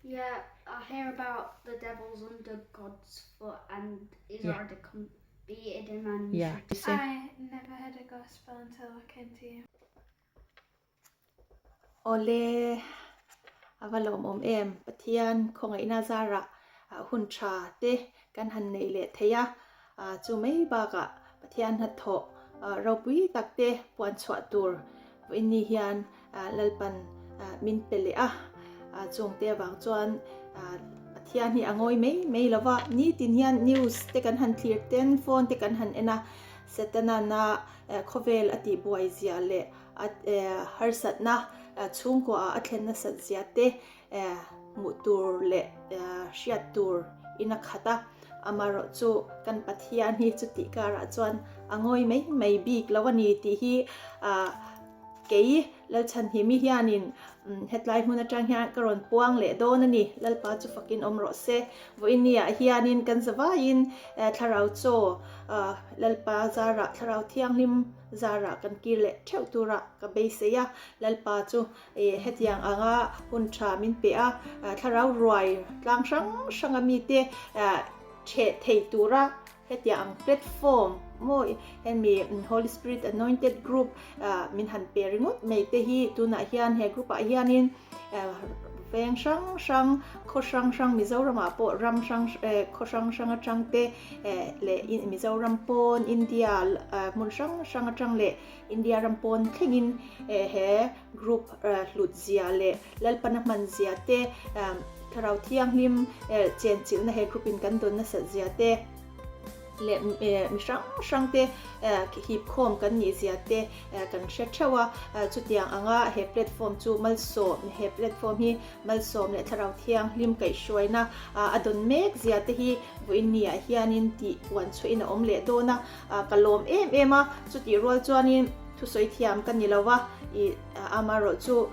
Yeah, I hear about the devil's under God's foot and is yeah. already completed and yeah. I never heard a gospel until I came to you. Awle, a va lawmawm em, Pathian khawngaihna zarah hun tha te kan han neih leh thei a, chu mai bakah Pathian hnathawh ropui tak te puan chhuah tur vawiinni hian Lalpan min pe leh a, chungte avang chuan Pathian hi a ngawi mai mai lo va, nitin hian news te kan han thlir ten phone te kan han en a, Setana khawvel a tihbuai zia leh a harsatna chhungkua ah a thlen nasat zia te hmuh tur leh hriat tur in a khat a, amaherawh chu kan Pathian hi chutih karah chuan a ngawi mai mai bik lo a ni tih hi kei Lalchhanhimi hianin hetlai hmun atang hian ka rawn puang leh dawn a ni, Lalpa chu fakin awm rawh se. Vawiin ah hianin kan zavaiin thlarau chaw Lalpa zarah thlarau thianghlim Zarah kan kir leh theuh tura ka beisei a, Lalpa chu hetiang anga hun tha min pe a, thlarau ruai tlang hrang hranga mite theh thei tura hetiang ang platform maw hemi Holy Spirit Anointed Group min han pe ringawt mai te hi tunah hian he group ah hianin veng hrang hrang, khaw hrang hrang Mizoramah pawh ram hrang khaw hrang hrang atang te leh Mizoram pawn India hmun hrang hrang atang leh India ram pawn thlengin he group hlut zia leh Lalpana hman zia te Thlarau Thianghlim chenchilhna he group in kan dawn nasat zia te leh mi hrang hrang te hip khawm kan nih zia te kan hre theuh a, chutiang anga he platform chu malsawm he platform hi malsawm leh thlarau thianghlim kaihhruaina a dawn mek zia te hi vawiin ni ah hianin tih puan chhuahin a awm leh dawn a, ka lawm em em a, chutih rual chuanin thusawi thiam ka ni lo a, ih amaherawh chu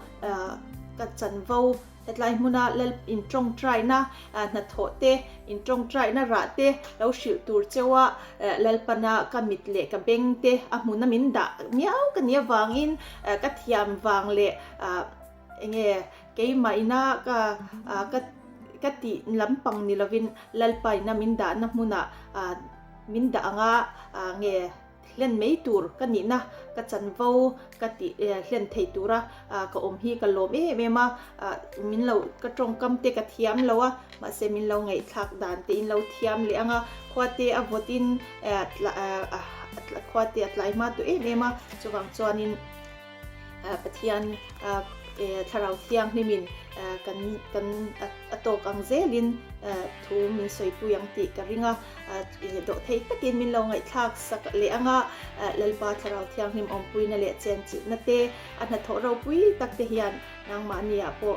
ka chanvo Hetlai hmuna lal intawngtaina hnathawh te, intawngtaina rah te lo hrilh tur cheu a, Lalpana ka mit leh ka beng te a hmuna min dah miau ka nih avangin ka thiam vang leh enge keimah ina ka ka ka tih lampang ni lovin Lalpa ina min dahna hmunah min dah anga nge Hlen mai tur ka nihna ka chanvo ka tih hlen thei tura ka awm hi ka lawm em em a, min lo ka tawngkam te ka thiam lo a, mahse min lo ngaihthlak dan te in lo thiam leh ang a, khua te a vawt in khua te a tlai hma tawh em em a, chuvang chuanin. Pathian Thlarau Thianghlimin kan kan a tawk ang zelin thu min sawipui ang tih ka ring a, dawh thei takin min lo ngaihthlak sak leh ang a, Lalpa Thlarau Thianghlim awmpuina leh chenchilhna te, a hnathawh ropui tak te hian nangmahni ah pawh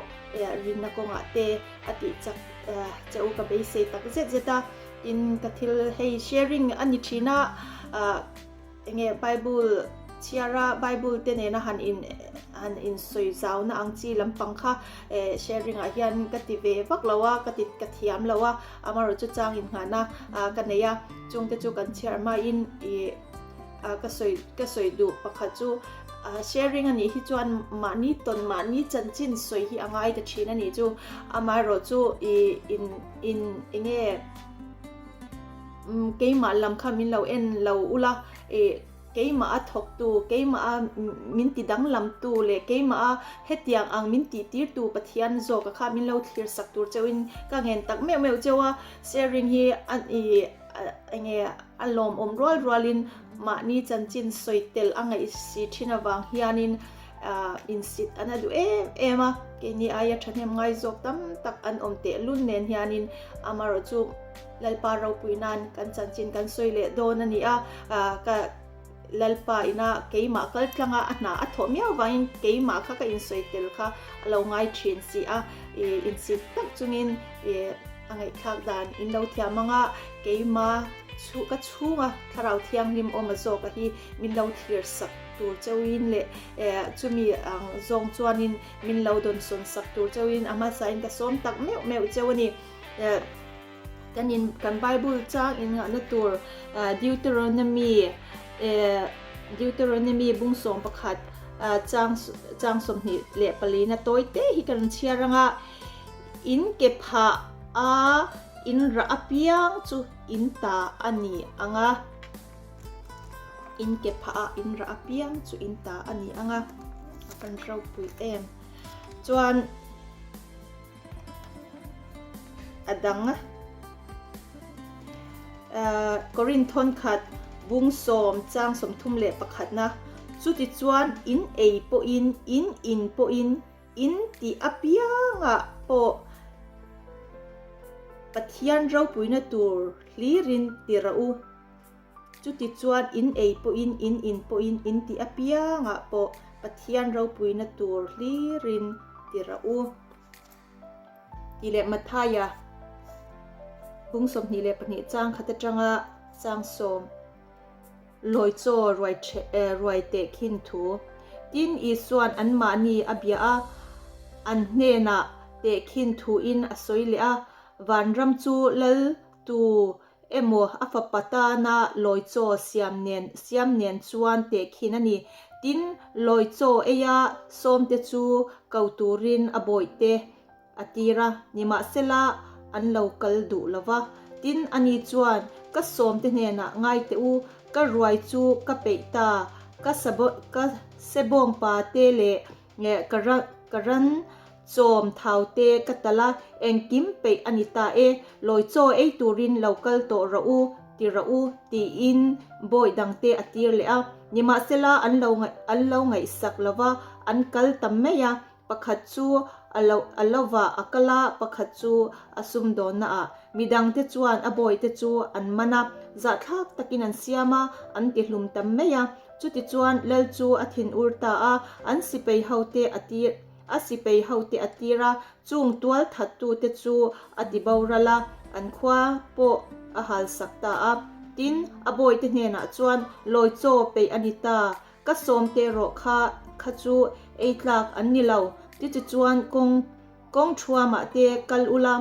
rinna kawngah te a tih chak che u ka beisei tak zet zet a, tin ka thil hei sharing a ni thin a. Enge Bible chhiara Bible te nena han in han in sawi zauna ang chi lampang kha eh sharing ah hian ka ti ve vak lo a ka ti ka thiam lo a amaherawh chu chang in nghahna ah ka nei a chungte chu kan chhiar hmain ih ah ka sawi ka sawi duh pakhat chu ah sharing anih hi chuan mahni tawn mahni chanchin sawi hi a ngai ta thin anih chu amaherawh chu ih in in enge Keimah lam kha min lo en lo ula, ih keimah a thawktu, keimah a min ti danglamtu leh keimah a hetiang ang min tihtirtu Pathian zawka kha min lo thlir sak tur cheuhin ka ngen tak meuh meuh cheu a, sharing hi a ih enge a lawmawm rual rualin mahni chanchin sawi tel a ngaih si thin avang hianin insit an a duh em em a, keini aia thahnem ngai zawk tam tak an awm tehlul nen hianin amaherawh chu Lalpa ropui nan kan chanchin kan sawi leh dawn a ni a, ka Lalpa ina keimah kal tlanga a hna a thawh miau vangin keimah kha ka insawi tel kha a lo ngai thin si a, insit tak chungin a ngaihthlak dan in lo thiam anga keima ka chhunga thlarau thianghlim awm a zawka hi min lo thlir sak tur chauhin leh chumi ang zawng chuanin min lo dawnsawn sak tur chauhin a hmasain ka sawm tak meuh meuh cheu a ni. Kan in kan Bible chang in ngahna tur Deuteronomy Deuteronomy bung 11 chang chang 24 na tawi te hi kan chhiar anga. In ke phah a in rah apiang chu in ta a ni ang a. In ke phah a in rah apiang chu in ta a ni ang a. A van ropui em. Chuan a dang Korinth thawnkhat bung sawm chang 31 na chutichuan in ei pawhin in in pawhin in tih apiangah pawh Pathian ropuina tur hlirin ti rawh u. Chutichuan in ei pawhin in in pawhin in tih apiangah pawh Pathian ropuina tur hlirin ti rawh u. Tih leh Mathaia bung 22 chang khat atanga chang sawm lawi chaw ruai ruai teh khin thu. Tin, Isua'n anmahni a bia a, an hnenah teh khin thuin a sawi leh a, Vanram chu lal tu emaw a fapa tana lawi chaw siam nen siam nen chuan tehkhin a ni. Tin, lawi chaw eia sawmte chu ko turin a bawihte a tir a, nimahsela an lo kal duh lo va. Tin, ani chuan, Ka sawmte hnenah ngai teh u, ka ruai chu ka peih ta, ka ka sebawngpa te leh Nge ka ran ka ran chawm thau te ka tal a, engkim peih a ni ta e, lawi chaw ei turin lo kal tawh rawh u, ti rawh u, tiin bawi dang te a tir leh a. Nimahsela an lo an lo ngaihsak lo va, an kal ta mai a, pakhat chu a lo a lova a kal a, pakhat chu a sumdawnna ah. Midang te chuan a bawi te chu an man a, zahthlak takin an siam a, an ti hlum ta mai a. Chutichuan Lal chu a thin ur ta a, an sipai hote a tir a sipai hote a tir a, chung tual thattute chu a ti boral a, an khua pawh a halsak ta a. Tin, a bawite hnenah chuan, Lawi chaw peih a ni ta, ka sawmte rawh kha kha chu ei tlak an ni lo. Chutichuan kawng kawng thuamah te kal ula,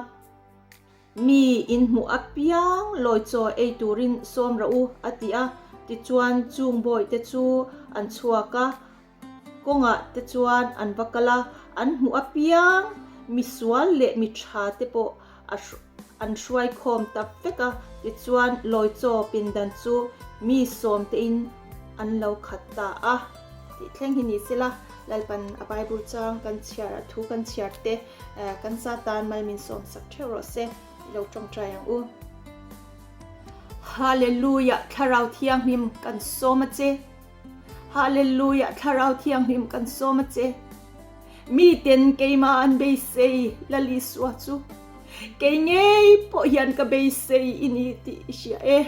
Mi in hmuh apiang lawi chaw ei turin sawm rawh u, a ti a. Tichuan chung bawihte chu an chhuak a, kawngah te chuan an va kal a, an hmuh apiang mi sual leh mi tha te pawh a an hruai khawm ta vek a. Tichuan lawi chaw pindan chu mi sawm tein an lo khat ta a. Tih thleng hi ni sela, Lalpan a Bible chang kan chhiar a thu kan chhiar te Kan sa tan mal min sawm sak theuh rawh se, i lo tawngtai ang u. Hallelujah Thlarau Thianghlim kan sawm a che. Hallelujah Thlarau Thianghlim kan sawm a che. Mi ten keimah an beisei Lal Isua chu kei ngei pawh hian ka beisei i ni tih i hria e.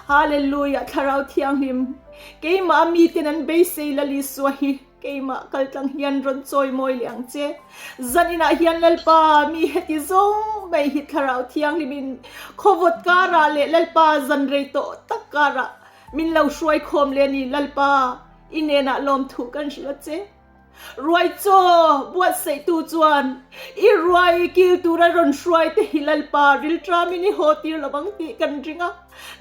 Hallelujah Thlarau Thianghlim keimah mi ten an beisei Lal Isua hi keimah kaltlang hian rawn chawi mawi leh ang che. Zaninah hian Lalpa mi heti zawng mai hi Thlarau Thianghlim in khawvawt karah leh Lalpa zan rei tawh tak karah min lo hruai khawm leh a ni Lalpa i nenah lawmthu kan hrilh a che. Ruai chaw buatsaihtu chuan i ruai kil tura rawn hruai te hi Lalpa rilṭamin i haw tir lo ang tih kan ring a.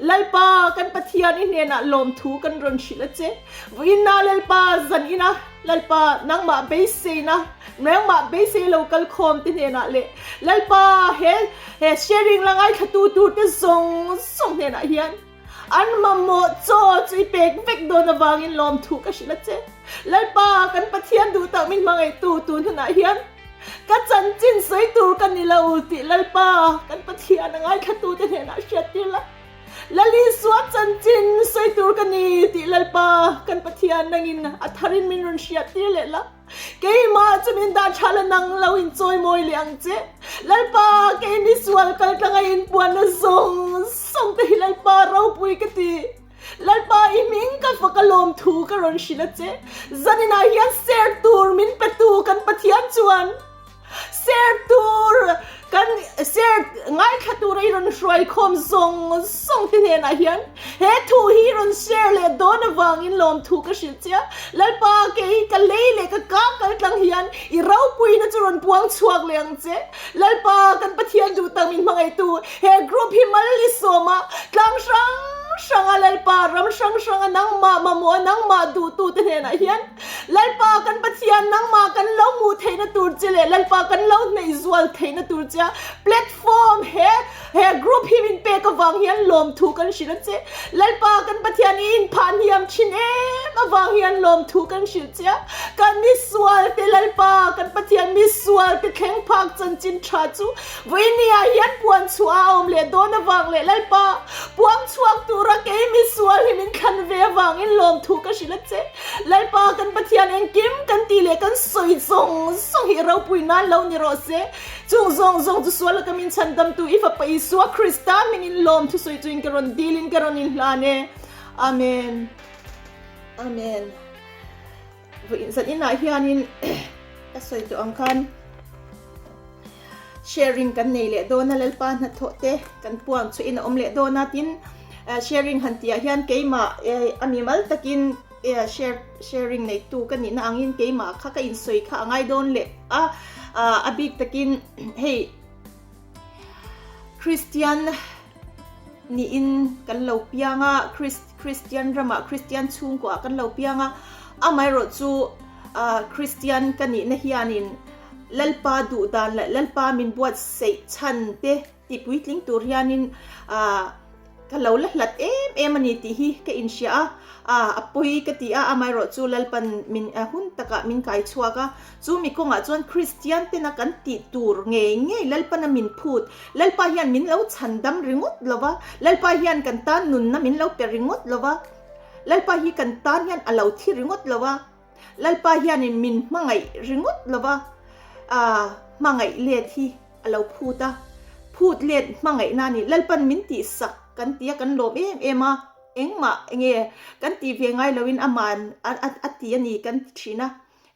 Lalpa kan Pathian i hnenah lawmthu kan rawn hrilh a che. Vawiinna Lalpa zan ina Lalpa nangmah beiseina nangmah beisei lo kal khawm te hnenah leh Lalpa he he sharing la ngaithlatu tur te zawng zawng hnenah hian An mamawh chaw chu i pek vek dawn avangin lawmthu ka hrilh a che. Lalpa, kan Pathian duh tak min hmangaihtu tun hunah hian ka chanchin sawi tur ka ni lo tih Lalpa, kan Pathian a ngaithlatute hnenah hriattir la. Lal Isua chanchin sawi tur ka ni tih Lalpa, kan Pathian nangin a tharin min rawn hriattir leh la. Keimah chu min dah tha la nang lo in chawimawi leh ang che. Lalpa, kei mi sual kal tlanga inpuanna zawng zawng te hi Lalpa ropui ka ti. Lalpa i hming ka fak a lawm thu ka rawn hrilh a che. Zaninah hian ser tur min pe tu kan Pathian chuan ser tur kan ser ngaithla tura i rawn hruai khawm zawng zawng te hnenah hian he thu hi i rawn share leh dawn avangin lawmthu ka hrilh che a. Lalpa kei ka lei leh ka ka kal tlang hian i ropuina chu rawn puang chhuak leh ang che. Lalpa kan Pathian duh tak min hmangaihtu he group hi mal i sawm a, tlang hrang hranga Lalpa ram hrang hranga nangmah mamawh a nangmah duhtu te hnenah hian. Lalpa kan Pathian nangmah kan lo hmuh theihna tur che leh Lalpa kan lo hneih zual theihna tur che a platform he he group hi min pek avang hian lawmthu kan hrilh a che. Lalpa kan Pathian i inphah hniam thin em avang hian lawmthu kan hrilh che a. Kan misual te Lalpa kan Pathian misual te thleng phak chanchin tha chu vawinia hian puan chhuah a awm leh dawn avang leh Lalpa puang chhuak tura kei misual hi min thlan ve avangin lawmthu ka hrilh a che. Lalpa kan Pathian engkim kan tih leh kan sawi zawng zawng hi ropui nan lo ni rawh se. Chung zawng zawng chu sual laka min chhandamtu i Fapa Isua Krista hmingin lawm thusawi chuin ka rawn dilin ka rawn inhlan e. Amen. Amen. Vawiin zan inah hianin ka sawi tawh ang khan sharing kan nei leh dawn a Lalpa hnathawh te kan puang chu in a awm leh dawn a tin sharing han tihah hian keimah a mimal takin share sharing neitu ka nihna angin keimah kha ka insawi kha a ngai dawn leh a a bik takin hei Christian niin kan lo piang a Christian ramah Christian chhungkuah kan lo piang a amaherawh chu Christian ka nihna hianin Lalpa duh dan leh Lalpa min buatsaih chhan te ti puitling tur hianin ka lo la hlat em em a ni tih hi ka inhria a, a a pawi ka ti a, amaherawh chu Lalpan min hun takah min kai chhuak a, chu mi kawngah chuan Kristian tena kan tih tur ngei ngei Lalpana min phut, Lalpa hian min lo chhan dam ringawt lo va, Lalpa hian kan tan nunna min lo pe ringawt lo va, Lalpa hi kan tan hian a lo thi ringawt lo va. Lalpa hianin min hmangaih ringawt lova, hmangaih let hi a lo phut a, phut let hmangaihna a ni. Lalpan min tihsak kan ti a, kan lawm em em a, engmah enge kan tih ve ngai loin aman a ti a ni kan ti thin a,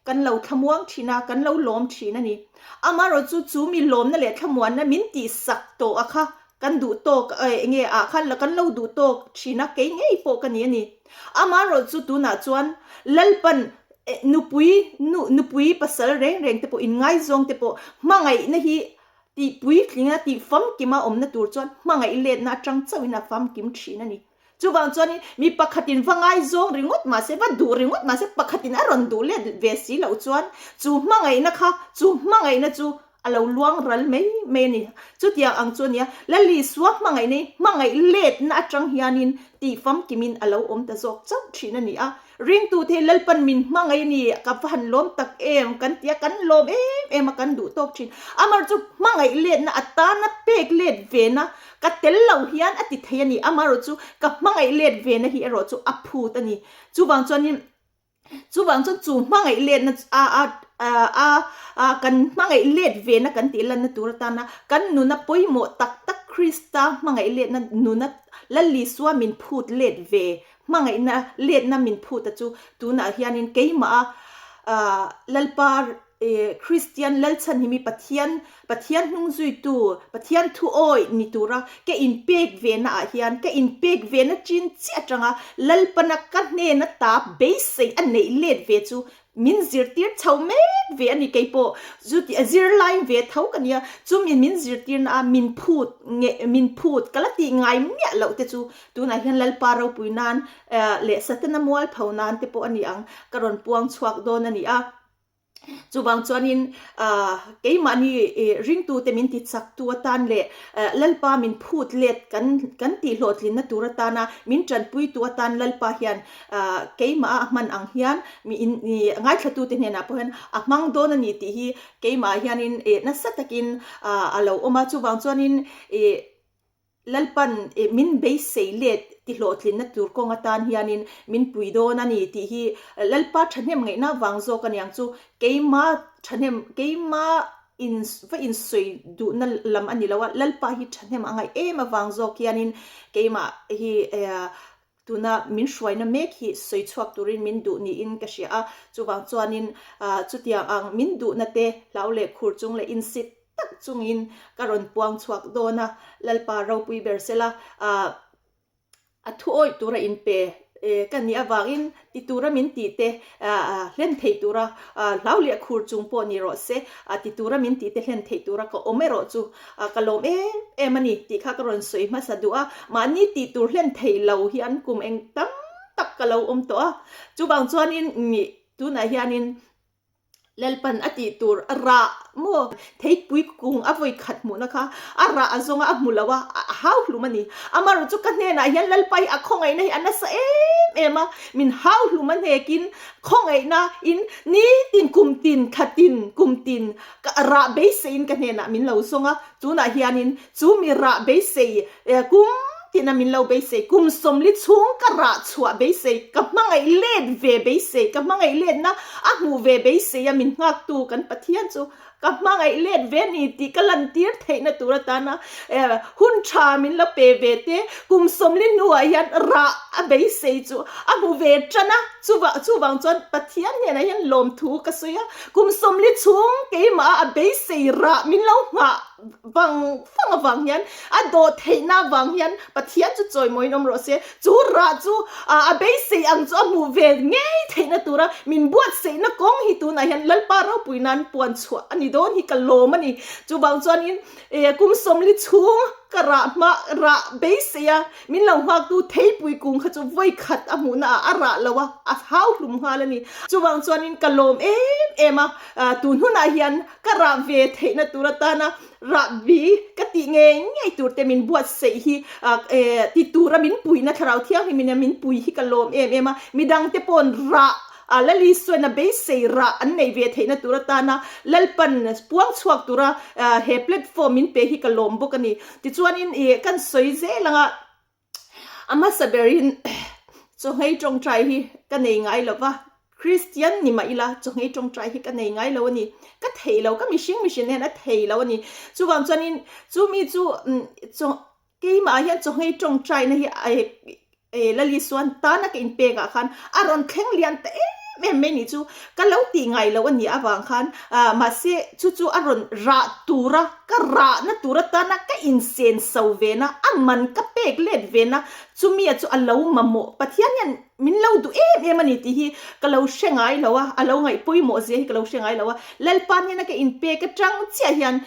kan lo thlamuang thin a, kan lo lawm thin a ni. Amaherawhchu chu mi lawmna leh thlamuanna min tihsak tawh a kha kan duh tawk enge ah khan kan lo duh tawk thin a, kei ngei pawh ka ni a ni. Amaherawhchu tunah chuan Lalpan nupui nu nupui pasal reng reng te pawh inngaizawng te pawh hmangaihna hi tih puitlinga tih famkima awmna tur chuan hmangaih letna atang chauhin a famkim thin a ni. Chuvang chuanin mi pakhatin va ngaizawng ringawt mahse, va duh ringawt mahse pakhatin a rawn duh let ve si loh chuan chu hmangaihna kha, chu hmangaihna chu a lo luang ral mai mai a ni. Chutiang ang chu a nia, Lalisua hmangaihna hi hmangaih letna atang hianin tih famkimin a lo awm ta zawk chauh thin a ni a. Ringtute hi Lalpan min hmangaih a ni, ka va han lawm tak em kan ti a, kan lawm em em a, kan duh tawk thin. Amaherawhchu chu hmangaih letna atana pek let vena ka tel lo hian a ti thei a ni, amaherawhchu ka hmangaih let vena hi erawh chu a phut a ni. Chuvang chuanin chuvang chuan chu hmangaih letna a a a a kan hmangaih let vena kan tih lanna tur atana kan nuna pawimawh tak tak Krista hmangaih letna nuna Lalisua min phut let ve Hmangaihna letna min phut a chu tunah hianin keimah a Lalpa Kristian Lalchhan hi mi Pathian Pathian hnung zuitu Pathian thu awih ni tura ka inpek vena ah hian ka inpek vena chin chiah atanga Lalpana ka hnena ta beisei a neih let ve chu Min zirtir chho mek ve a ni kei pawh chu tih a zirlai ve tho ka nia, chumi min zirtirna a min phut nge min phut ka la tih ngai miah loh te chu tunah hian Lalpa ropui nan leh Satana mualpho nan te pawh a ni ang ka rawn puang chhuak dawn a ni a. Chuvang chuanin keimahni ringtute min ti chaktu atan leh Lalpa min phut let kan kan tih hlawhtlinna tur atana min tanpuitu atan Lalpa hian Keimah a hman ang hian mi in ngaithlatute hnenah pawh hian a hmang dawn a ni tih hi keimah hianin nasa takin a lo awm a. Chuvang chuanin Lalpan min beisei let tihlawhtlinna tur kawng atan hianin min pui dawn a ni tih hi Lalpa thahnem ngaihna vang zawk a niang chu keima thahnem keima in va insawi duhna lam a ni lo a, Lalpa hi thahnem a ngaih em avang zawk hianin keimah hi Tuna min hruaina mek hi sawi chhuak turin min duh niin ka hria a, chuvang chuanin chutiang ang min duhna te hlau leh khur chung leh insit tak chungin ka rawn puang chhuak dawn a, Lalpa ropui ber sela a thu awih tura inpe ka nih avangin ti tura min tih te hlen thei tura hlau leh khur chung pawh ni rawh se, ti tura min tih te hlen thei tura ka awm erawh chu ka lawm em em a ni tih kha ka rawn sawi hmasa duh a, mahni tih tur hlen thei lo hian kum eng tam tak ka lo awm tawh a, chuvang chuanin. Tunah hianin Lalpan a tih tur a rah maw? Theipui kung a vawi khat hmuhna kha a rah a zawnga a hmu lo a, a hau hlum a ni. Amaherawh chu ka hnenah hian Lalpa hi a khawngaihna hi a nasa em em a, min hau hlum a hnekin khawngaihna in nitin kum tin thla tin kum tin ka rah beiseiin ka hnenah min lo zawng a, tunah hianin chu mi rah beisei kum tina min lo beisei, kum 40 chhung ka rah chhuah beisei, ka hmangaih let ve beisei, ka hmangaih letna a hmuh ve beisei a min nghaktu kan Pathian chu ka hmangaih let ve ni tih ka lantir theihna tur atana hun tha min lo pe ve te, kum 40 hnuah hian rah a beisei chu a hmu ve tan a, chuvang chuvang chuan Pathian hnenah hian lawmthu ka sawi a, kum 40 chhung keimah a beisei rah min lo nghah. Vang vang avang hian a dawh theihna avang hian Pathian chu chawimawiin awm rawh se. Chu rah chu a beisei ang chu a hmuh ve ngei theihna tura min buatsaihna kawng hi tunah hian Lalpa ropui nan puan chhuah a ni dawn hi ka lawm a ni. Chuvang chuanin kum 40 chhung ka rah hma rah beisei a min lo nghaktu theipui kung kha chu vawi khat a hmuhna ah a rah lo a, a hau hlum nghal a ni. Chuvang chuanin ka lawm em em a, tun hunah hian Ka rah ve theihna tur atana rah bi ka tih ngei ngei tur te min buatsaih hi ti tura min puihna thlarau thianghlim in min pui hi ka lawm em em a, midang te pawn rah Lali suaina beisei rah an nei ve theihna tur atana Lalpan puang chhuak tura he platform min pe hi ka lawm bawk a ni. Tichuanin kan sawi zel anga A hmasa berin chawhmei tawngtai hi ka nei ngai lo va, Kristian ni mah ila chawhmei tawngtai hi ka nei ngai lo a ni. Ka thei lo, ka mihring mihring hian a thei lo a ni. Chuvang chuanin chumi chu chaw keimah hian chawhmei tawngtaina hi Lali suan tana ka inpek ah khan a rawn thleng lian ta em em mai nih chu ka lo tih ngai loh a nih avang khan mahse chu chu a rawn rah tura ka rahna tur atana ka insen so ve na a man ka pek let ve na chumi a chu a lo mamawh Pathian hian min lo duh em em a ni tih hi ka lo hre ngai lo a a lo ngaih pawimawh zia hi ka lo hre ngai lo a Lalpa hnena ka inpek atang chiah hian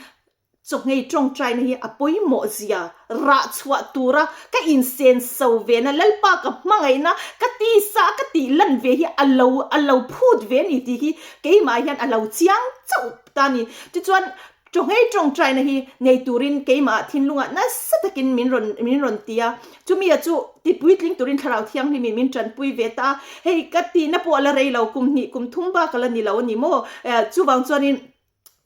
Chawhngei tawngtaina hi a pawimawh zia rah chhuah tura ka insen so vena Lalpa ka hmangaihna ka tisa ka tih lan ve hi a lo a lo phut ve a ni tih hi keimah hian a lo chiang chauh ta a ni. Tichuan chawhngei tawngtaina hi nei turin keimah thinlungah nasa takin min rawn min rawn ti a, chumi a chu tipuitling turin Thlarau Thianghlimin min tanpui ve ta a, hei ka tihna pawh a la rei lo kum hnih kum thum bak a la ni lo a ni maw? Chuvang chuanin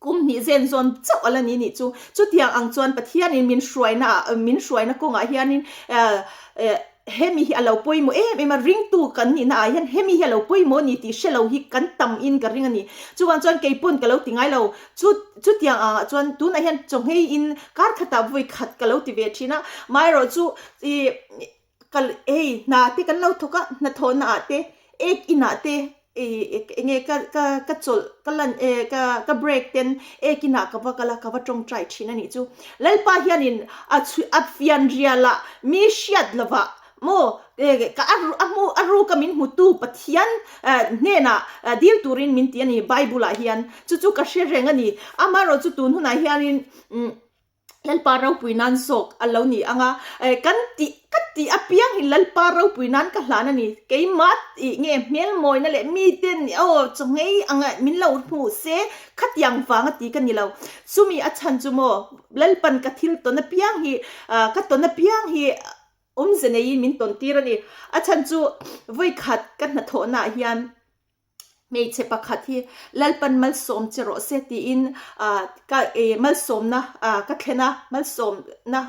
Kum hnih zen zawn chauh a la ni nih chu. Chutiang ang chuan Pathianin min hruaina ah, min hruaina kawngah hianin hemi hi a lo pawimawh em em a, ringtu kan nihna ah hian hemi hi a lo pawimawh a ni tih hre lo hi kan tam in ka ring a ni. Chuvang chuan kei pawn ka lo ti ngai lo. Chu, chutiang ang ah chuan tunah hian chawhngei in kar khatah vawi khat ka lo ti ve thin a, maherawh chu ih Kal hei hna te kan lo thawk a, hnathawhna ah te ek inah te ih enge ka ka ka chawlh ka lan eh ka ka break ten ek inah ka va kal a ka va tawngtai thin a nih chu. Lalpa hianin a chhui a fian rial ah mi hriat lovah maw eh ka a a hmu a ruka min hmutu Pathian eh hnenah dil turin min ti a ni Bible ah hian chu chu ka hre reng a ni. Amaherawh chu tun hunah hianin umm Lalpa ropui nan zawk a lo ni ang a, kan tih ka tih apiang hi Lalpa ropui nan ka hlan a ni. Keimah tih nge hmelmawina leh miten aw chawngei anga min lo hmuh se khatiang vang a ti ka ni lo. Chumi a chhan chu maw Lalpan ka thil tawn apiang hi ka tawn apiang hi awmze neiin min tawn tir a ni. A chhan chu vawikhat ka hnathawhnaah hian Hmeichhe pakhat hi Lalpan malsawm che rawh se tiin ka malsawmna ka thlen a, malsawmna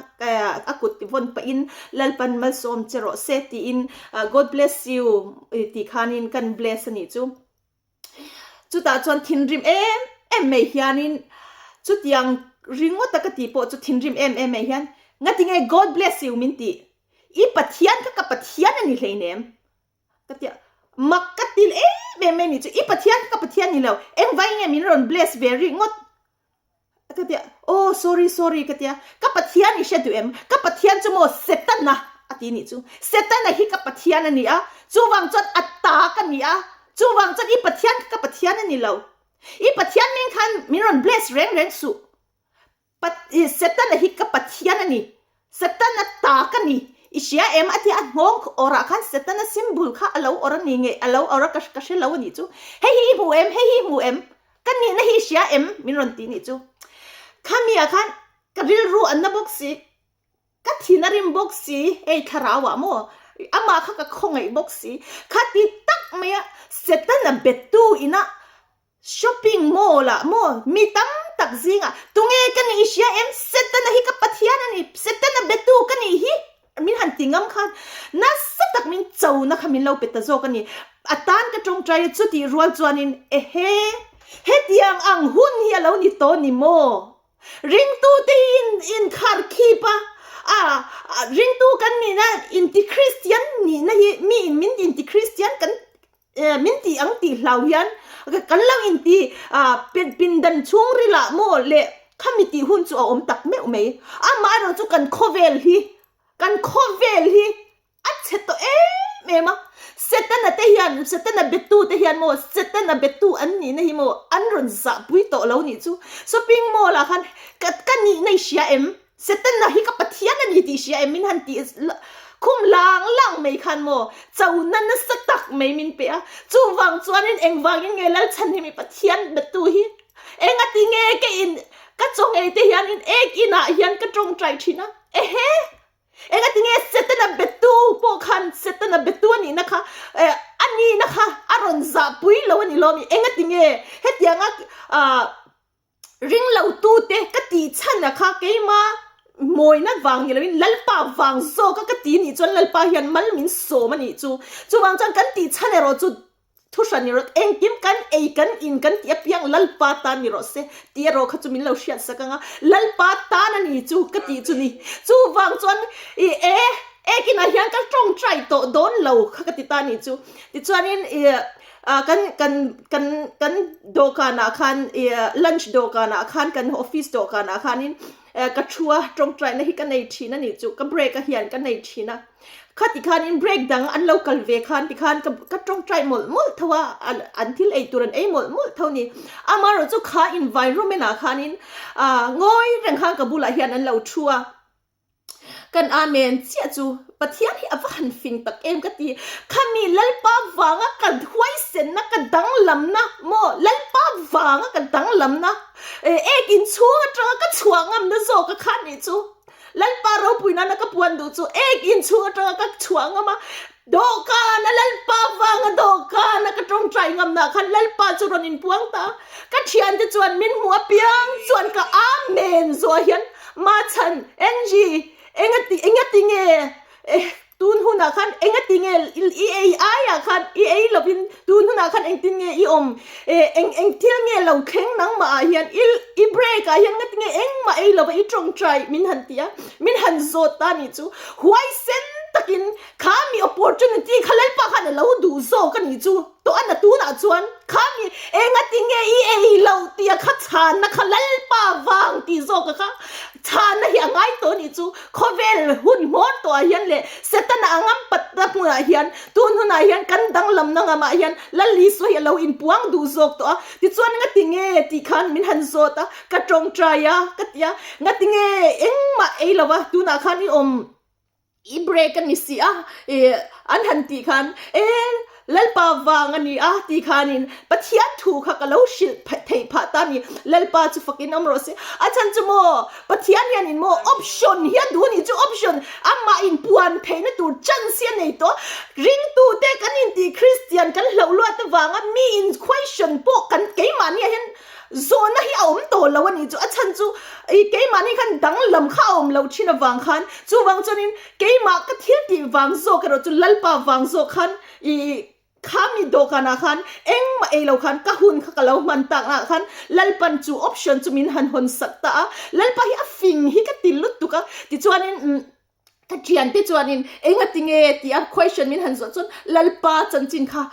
a kut vawn pahin Lalpan malsawm che rawh se tiin God bless you tih khanin kan bless a nih chu. Chutah chuan thinrim em em mai hianin chutiang ringawta ka tih pawh chu thinrim em em mai hian ngatinge God bless you min tih? I Pathian kha ka Pathian a ni hleinem. Ka ti a, mak ka til em em mai ni chu, i Pathian kha ka Pathian ni lo, engvai nge min rawn bless ve rih ngawt? Ka ti a, oh sorry sorry ka ti a, ka Pathian i hre duh em? Ka Pathian chu maw Setana a ti nih chu, Setana hi ka Pathian a ni a, chuvang chuan a ta ka ni a, chuvang chuan i Pathian kha ka Pathian a ni lo, i Pathian ming khan min rawn bless reng reng suh. Setana hi ka Pathian a ni. Setana ta ka ni. I hria em? A ti a, a nghawng awrah khan Setana symbol kha a lo awr a ni nge a lo awr a ka ka hre lo a nih chu. Hei hi i hmu em? Hei hi i hmu em? Ka nihna hi i hria em? Min rawn ti nih chu. Khami ah khan ka rilru an na bawk si, ka thin a rim bawk si, hei thlarau ah maw amah kha ka khawngaih bawk si. Khati tak mai a Setana bettu ina Shopping mall ah maw mi tam tak zingah tunge ka nih i hria em? Setana hi ka Pathian a ni, Setana betu ka nih hi min han ti ngam khan nasa tak min cho na kha min lo pe ta zawk a ni. A tan ka tawngtai a chutih rual chuanin ehe hetiang ang hun hi a lo ni tawh ni maw? Ringtute hi in inkhar khip a, a ringtu kan nihna inti Kristian nihna hi mi in min inti Kristian kan Min tih ang tih hlau hian kan lo inti pindan chhung rilah maw leh khami tih hun chu a awm tak meuh mai. Amaherawh chu kan khawvel hi, kan khawvel hi a chhe tawh em em a. Setana te hian, Setana betu te hian maw, Setana betu an nihna hi maw an rawn zahpui tawh lo nih chu. Shopping mall ah khan ka nihna i hria em? Setana hi ka Pathian a ni tih hria em min han tih khum lang lang mai khan maw chona nasa tak mai min pe a, chuvang chuanin engvangin nge Lalchhan hi mi Pathian betu hi engati nge ka in ka chawngei te hianin ek inah hian ka tawngtai thin a, ehe engati nge Setana betu pawh khan Setana betu a nihna kha eh a nihna kha a rawn zahpui lo a ni lawm i engati nge hetianga ah Ring lo tute ka tih chhan a kha keima mawina vang ni loin Lalpa vang zawk a ka ti nih chuan Lalpa hian mal min sawm a nih chu. Chuvang chuan kan tih chhan erawh chu thu hran ni rawh engkim kan ei kan in kan tih apiang Lalpa tan ni rawh se tih erawh kha chu min lo hriat sak ang a, Lalpa tan a ni chu ka tih chu ni. Chuvang chuan i e ekinah hian ka tawngtai tawh dawn lo kha ka ti ta nih chu. Tichuanin i Ah kan kan kan kan dawhkanah khan ih lunch dawhkanah khan kan office dawhkanah khanin eh ka thu a tawngtaina hi ka nei thin a nih chu ka break a hian ka nei thin a khati khanin break dang an lo kal ve khan tikhan ka ka tawngtai mawlh mawlh tho a an an thil ei tur an ei mawlh mawlh tho a ni amaherawh chu kha environment ah khanin ah ngawi reng khan ka bulah hian an lo thu a. Kan Amen chiah chu Pathian hi a va han fing tak em ka ti. Khami Lalpa vanga ka huaisenna ka danglamna maw Lalpa vanga ka danglamna ek inchhung atanga ka chhuah ngamna zawk a kha nih chu Lalpa ropui nana ka puan duh chu ek inchhung atanga ka chhuah ngam a Dawhkan a Lalpa vanga dawhkan a ka tawngtai ngamna khan Lalpa chu rawn inpuang ta. Ka thiante chuan min hmu apiang chuan ka Amen zuah hian Machhan, Angie, engati engati nge eh tun hunah khan engati nge i ei aiah khan i ei lovin tun hunah khan engtin nge i awm eh eng eng thil nge lo thleng nangmah ah hian i i break ah hian ngati nge engmah ei lova i tawngtai min han ti a, min han zawt ta nih chu huaisen takin Kha mi opportunity kha Lalpa khan a lo duh zawk a nih chu tawh a na tunah chuan kha mi engati nge i ei loh tia kha chhanna kha Lalpa vang tih zawk a kha chhanna hi a ngai tawh a nih chu khawvel hun hmawr tawh ah hian leh Setana a ngam pat na hmunah hian tun hunah hian kan danglamna ngamah hian Lal Isua hi a lo inpuang duh zawk tawh a tichuan ngati nge tih khan min han zawt a ka tawngtai a ka ti a ngati nge engmah ei lo a tunah khan i awm I break a ni si a, i an han tih khan e Lalpa vang a ni a tih khanin Pathian thu kha ka lo hrilh theih phah ta a ni. Lalpa chu fakin awm rawh se. A chhan chu maw Pathian hianin maw option hi a duh a nih chu option amah inpuan theihna tur chance hi a nei tawh. Ringtute kan intih Kristian kan hlauh luat avanga mi in question pawh kan keimahniah hian Zawhna hi a awm tawh lo a nih chu, a chhan chu i keimahni khan danglam kha a awm loh thin avang khan, chuvang chuanin keimah ka thil tih vang zawk erawh chu Lalpa vang zawk khan i khami dawhkanah khan engmah ei lo khan ka hun kha ka lo hman taknaah khan Lalpan chu option chu min han hawn sak ta a, Lalpa hi a fing hi ka ti lutuk a, tichuanin umm ka thiante chuanin engati nge tia question min han zawh chuan Lalpa chanchin kha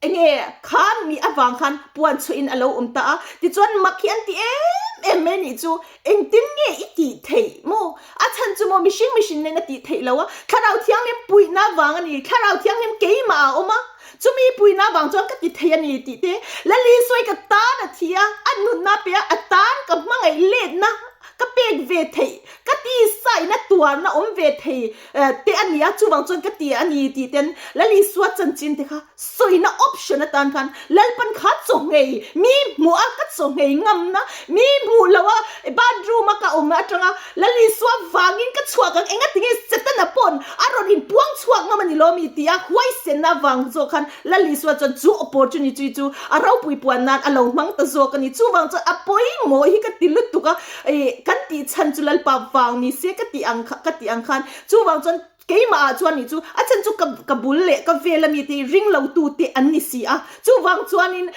Enge khan mi avang khan puan chhuah in a lo awm ta a, tichuan mak hi an ti em em mai nih chu, engtin nge i tih theih maw? A chhan chu maw mihring mihring nen a tih theih lo a, Thlarau Thianghlim puihna vang a ni, Thlarau Thianghlim keimah a awm a, chumi puihna vang chuan ka ti thei a ni tih te, Lali sawi ka tan a thi a, a nunna pe a, a tan ka hmangaih letna ka pe. pek ve theih ka tisa in a tuarna awm ve thei te a ni a, chuvang chuan ka ti a ni tih ten Lal Isua chanchin te kha sawina option atan khan Lalpan kha chaw nghei mi hmuh a ka chaw nghei ngamna mi hmuh loh a bathroom a ka awm atanga Lal Isua vangin ka chhuak ang engatinge Setana pawn a rawn inpuang chhuak ngam a ni lo mi tih a huaisenna vang zawk khan Lal Isua chuan chu opportunity chu a ropui puan nan a lo hmang ta zawk a ni. Chuvang chuan a pawimawh hi ka ti lutuk a, ih kan tih chhan chu Lalpa vang ni se ka tih ang kha ka tih ang khan chuvang chuan keimah ah chuan nih chu a chhan chu ka ka bul leh ka vel ami te hi ring lo tu te an ni si a, chuvang chuanin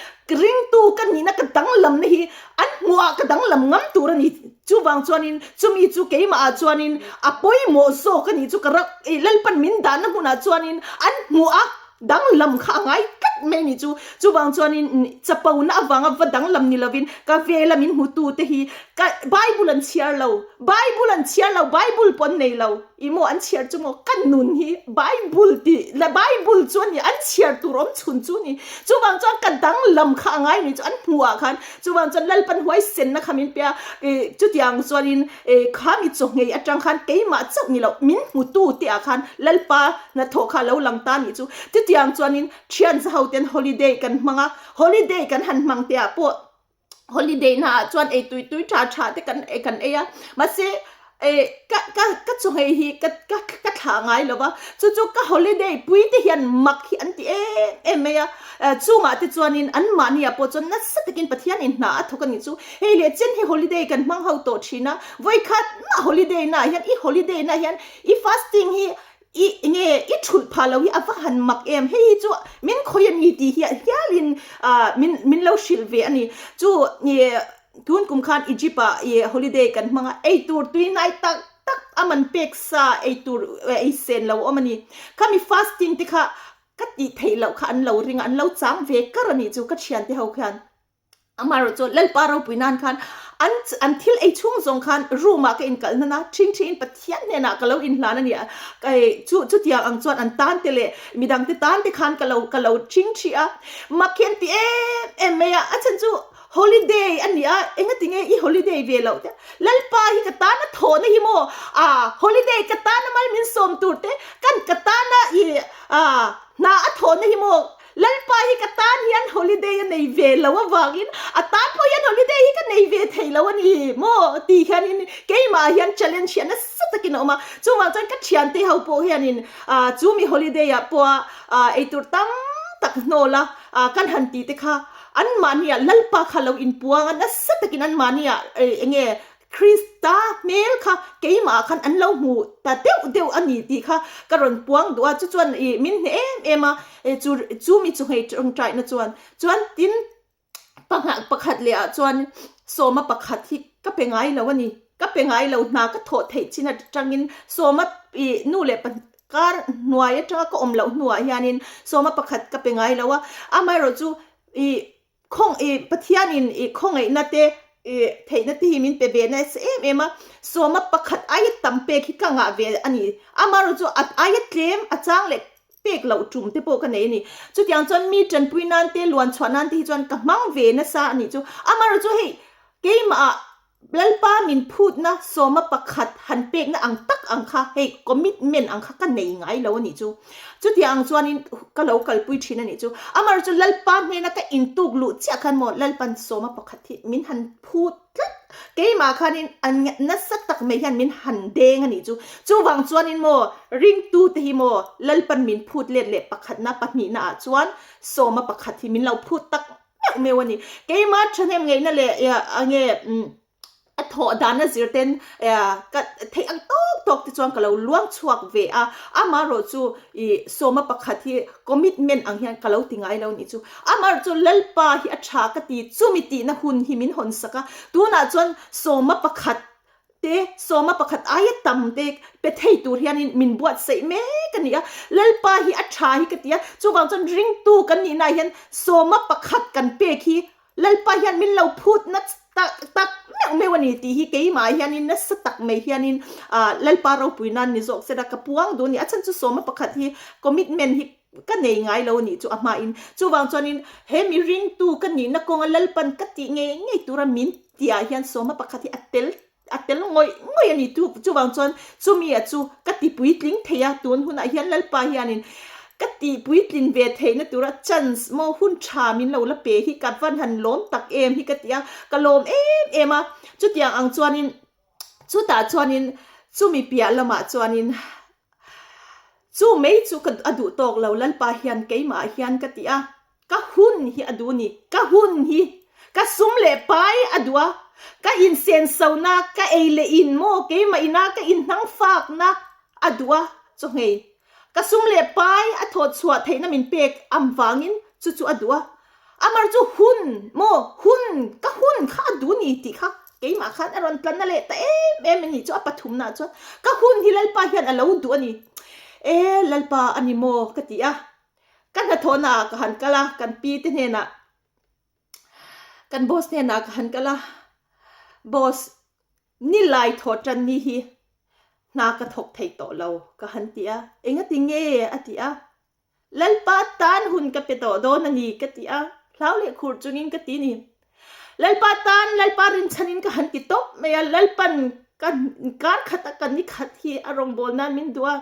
ringtu ka nihna ka danglamna hi an hmuh ah ka danglam ngam tur a ni. Chuvang chuanin chumi chu keimah ah chuanin a pawimawh zawk a nih chu ka rak ih Lalpan min dahna hmunah chuanin an hmuh a danglam kha a ngai tlat mai a nih chu. Chuvang chuanin chapona avanga va danglam ni lovin ka vela min hmutute hi ka Bible an chhiar lo, Bible an chhiar lo, Bible pawh an nei lo. Ih maw an chhiar chu maw ka nun hi Bible tih la Bible chu a ni an chhiar tur awm chhun chu a ni. Chuvang chuan ka danglam kha a ngai a nih chu an hmuh ah khan chuvang chuan Lalpan huaisenna kha min pe a, ih chutiang chuanin ih kha mi chawhngei atang khan keimah chauh ni loh min hmutu te ah khan Lalpa hnathawh kha a lo lang ta a nih chu. Chutiang chuanin thian za ho ten holiday kan hmang a, holiday kan han hmang te ah pawh holiday na ah chuan ei tui tui tha tha te kan kan ei a mahse eh ka ka ka chawhmeh hi ka ka ka thlah ngai lo va chu chu ka holiday pui te hian mak hi an ti em em mai a eh chungah te chuanin an mahni ah pawh chuan nasa takin Pathian in hna a thawk a nih chu hei leh chen hi holiday kan hmang ho tawh thin a vawikhat mah holiday na ah hian i holiday na hian i fasting hi I nge i thulh phah lo hi a va han mak em, hei hi chu min khawi a ni tih hi hialin min min lo hrilh ve a ni. Chu tun kum khan Egypt ah i holiday kan hmang a, ei tur tui nai tak tak a man pek sa ei tur ei sen lo awm a ni. Khami fasting te kha ka tih theih loh kha an lo ring a, an lo chang ve kar a nih chu ka thiante ho khian. Amaherawh chu Lalpa ropui nan khan an an thil ei chhung zawng khan room ah ka inkalh hnan a, ṭhing ṭhingin Pathian hnenah ka lo inhlan a ni a, chu chutiang ang chuan an tan te leh midang te tan te khan ka lo ka lo ṭhing ṭhi a, mak hi an ti em em mai a, a chhan chu holiday a ni a, engati nge i holiday ve loh te, Lalpa hi ka tan a thawhna hi maw, ah holiday ka tan a mal min sawm tur te, kan ka tana i ah hna a thawhna hi maw, Lalpa hi ka tan hian holiday a nei ve lo avangin a tan pawh hian holiday hi ka nei ve thei lo a ni maw tih hianin keimah hian challenge hi nasa takin a awm a, chuvang chuan ka thiante ho pawh hianin ah chu mi holiday ah pawha ah eitur tam tak hnawl a ah kan han tih te kha anmahni ah Lalpa kha lo inpuang a nasa takin anmahni ah eng nge Krista hmel kha keimah ah khan an lo hmu ta deuh deuh a ni tih kha ka rawn puang duh a, chu chuan ih min hneh em em a, chu chu mi chu hei tawngtaina chuan chuan tin pangah pakhat leh ah chuan sawma pakhat hi ka pe ngai lo a ni, ka pe ngai lo hna ka thawh theih chin atangin sawma ih nu leh pahnih kar hnuai atanga ka awm loh hnuah hianin sawma pakhat ka pe ngai lo a, amaherawhchu ih Khawng i Pathianin i khawngaihna te i theihna te hi min pe ve nasa em em a, sawma pakhat aia tam pek hi ka ngah ve a ni. Amaherawh chu a aia tlem a chang leh pek loh tum te pawh ka nei a ni. Chutiang chuan mi tanpui nan te luan chhuah nan te hi chuan ka hmang ve nasa a nih chu. Amaherawh chu hei keimah ah Lalpa min phutna sawma pakhat han pekna ang tak ang kha hei commitment ang kha ka nei ngai lo a nih chu. Chutiang ang chuanin ka lo kalpui thin a nih chu. Amaherawhchu chu Lalpa hnena ka intuk luh chiah khan maw Lalpan sawma pakhat hi min han phut tlat. Keimah khanin a nasa tak mai hian min han deng a nih chu. Chuvang chuanin maw ringtute hi maw Lalpan min phut let leh pakhatna pahnihna ah chuan sawma pakhat hi min lo phut tak meuh meuh a ni. Keimah thahnem ngeihna leh enge a thawh dana zir ten ka theih ang tawk tawk te chuan ka lo luang chhuak ve a, amaherawh chu ih sawma pakhat hi commitment ang hian ka lo ti ngai lo nih chu. Amaherawh chu Lalpa hi a tha ka ti chumi tihna hun hi min hawn sak a, tunah chuan sawma pakhat te sawma pakhat aia tam te pe thei tur hianin min buatsaih mek a ni a, Lalpa hi a tha hi ka ti a, chuvang chuan ringtu kan nihna ah hian sawma pakhat kan pek hi Lalpa hian min lo phut na tak tak meuh meuh a ni tih hi keimah hianin nasa tak mai hianin ah Lalpa ropui nan ni zawk se la ka puang duh a ni, a chhan chu sawma pakhat hi commitment hi ka nei ngai lo a nih chu a hmain chuvang chuanin he mi ringtu ka nihna kawnga Lalpan ka tih ngei ngei tura min tihah hian sawma pakhat hi a tel. a tel ngawih ngawih a ni. Chu chuvang chuan chumi a chu ka ti puitling thei a, tun hunah hian Lalpa hianin ka ti puitlin ve theihna tura chance maw hun tha min lo la pe hi ka van han lawm tak em hi ka ti a, ka lawm em em a. Chutiang ang chuanin chutah chuanin chumi piah lamah chuanin Chu mei chu ka a duh tawk lo Lalpa hian keimah hian ka ti a, ka hun hi a duh ni, ka hun hi ka sum leh pai a duh a, ka insenso na, ka ei leh in maw keimah ina ka inhnang fak na a duh a, chaw nghei ka sum leh pai a thawh chhuah theihna min pek am vangin chu chu a duh a, Amar chu hun maw hun ka hun kha a duh ni tih kha keimah khan a rawn tlanna leh ta em em a ni chu a pathumna chuan ka hun hi Lalpa hian a lo duh a ni. E Lalpa a ni maw ka ti a, ka hnathawhna ah ka han kal a, kan pi te hnenah kan boss hnenah ka han kal a, boss ni lai thawh tan ni hi hna ka thawk thei tawh lo ka han ti a, engati nge a ti a. Lalpa tan hun ka pe tawh dawn a ni ka ti a, hlau leh khur chungin ka ti ni. Lalpa tan Lalpa rinchhanin ka han ti tawp mai a, Lalpan ka kar khat a ka ni khat hi a rawngbâwl nan min duh a,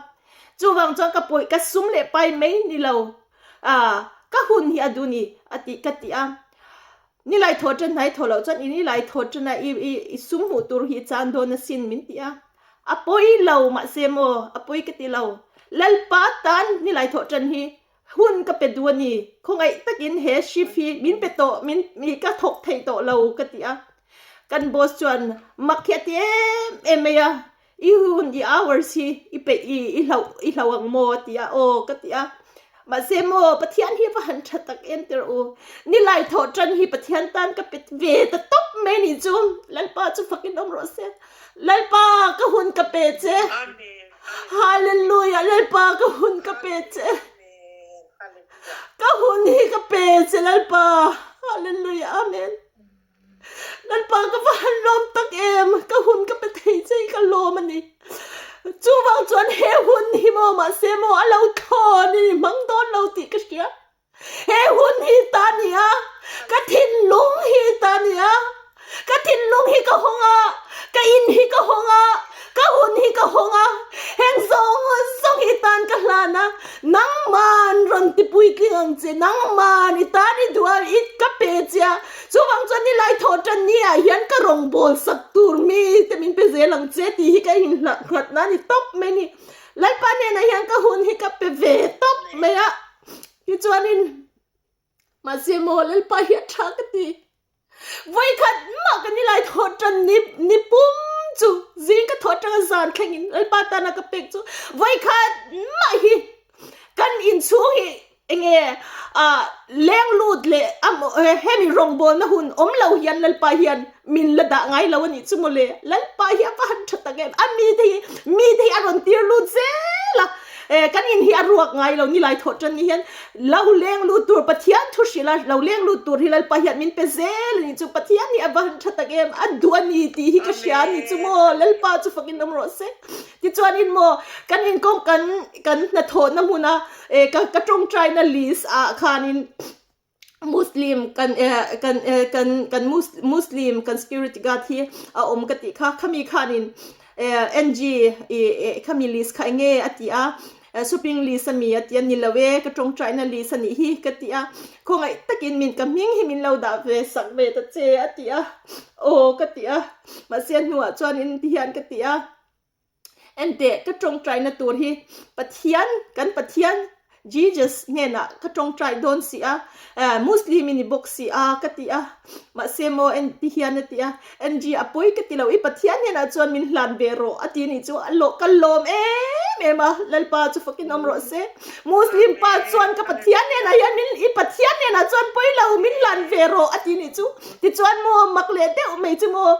chuvang chuan ka pawih ka sum leh pai mai ni lo, ah ka hun hi a duh ni a ti ka ti a. Ni lai thaw ṭan hnai thaw loh chuan i ni lai thaw ṭan a i i i sum hmuh tur hi i chan dawn asin min ti a. A pawi lo mahse maw a pawi ka ti lo. Lalpa tan ni lai thaw ṭan hi hun ka pe duh a ni. Khawngaih takin he shift hi min pe tawh min mi ka thawk thei tawh lo ka ti a. Kan boss chuan mak hi a ti em em mai a. I hun i hours hi i peih i i hlauh i hlauh ang maw a ti a aw ka ti a mahse maw Pathian hi va han tha tak em tirh u nilai thawh tan hi Pathian tan ka pet ve ta tawp mai ni chu Lalpa chu fakin awm rawh se Lalpa ka hun ka pe che Hallelujah Lalpa ka hun ka pe che ka hun hi ka pe che Lalpa Hallelujah Amen. Lalpa ka va han lawm tak em, ka hun ka pe thei che hi ka lawm a ni. Chuvang chuan he hun hi maw mahse maw a lo thlawn i hmang dawn lo tih ka hria. He hun hi ta ni a, ka thinlung hi ta ni a, ka thinlung hi ka hawng a, ka in hi ka hawng a, ka hun hi ka hawng a, heng zawng zawng hi tan ka hlan a, nangman rawn ti puitling ang che, nangman i tan i duh a, i ka pe che a, Chuvang chuan ni lai thawh tan ni ah hian ka rawngbâwl sak tur mi te min pe zel ang che tih hi ka inhlak nghat na a ni tawp mai ni. Lalpa hnenah hian ka hun hi ka pe ve tawp mai a, tichuanin mahse maw Lalpa hi a tha ka ti. Vawikhat mah ka ni lai thawh tan ni ni pum chu zing ka thawh atanga zan thlengin Lalpa tana ka pek chu vawikhat mah hi kan inchhung hi Enge ah leng lut leh a hemi rawngbawlna hun awm lo hian Lalpa hian min la dah ngai lo a nih chu mawle. Lalpa hi a va han tha tak em. A mite hi mite hi a rawn tir lut zel a. Eh kan in hi a ruak ngai lo nilai thawh tan ni hian lo leng lut tur Pathian thu hrilh a lo leng lut tur hi Lalpa hian min pe zel a nih chu. Pathian hi a va han tha tak em. A duh a ni tih hi ka hria a nih chu maw. Lalpa chu fakin awm rawh se. Tichuanin maw kan inkawng kan kan hnathawhna hmuna eh ka ka tawngtaina list ah khanin Muslim kan eh kan eh kan kan Muslim kan security guard hi a awm ka tih kha khami khanin eh NG ih eh khami list kha enge a ti a shopping list ami a ti a ni lo e ka tawngtaina list a nih hi ka ti a khawngaih takin min ka hming hi min lo dah ve sak ve ta che a ti a aw ka ti a mahse a hnuah chuanin tihian ka ti a. Enteh, ka tawngtaina tur hi Pathian, kan Pathian Jesus hnenah ka tawngtai dawn si a, Muslim i ni bawk si a ka ti a, mahse maw en ti hian a ti a, NG a pawi ka ti lo, i Pathian hnenah chuan min hlan ve rawh a ti nih chu a lawh ka lawm em em a, Lalpa chu fakin awm rawh se, Muslim pa chuan ka Pathian hnenah hian min i Pathian hnenah chuan pawi lo min hlan ve rawh a ti nih chu, tichuan maw mak leh deuh mai chu maw.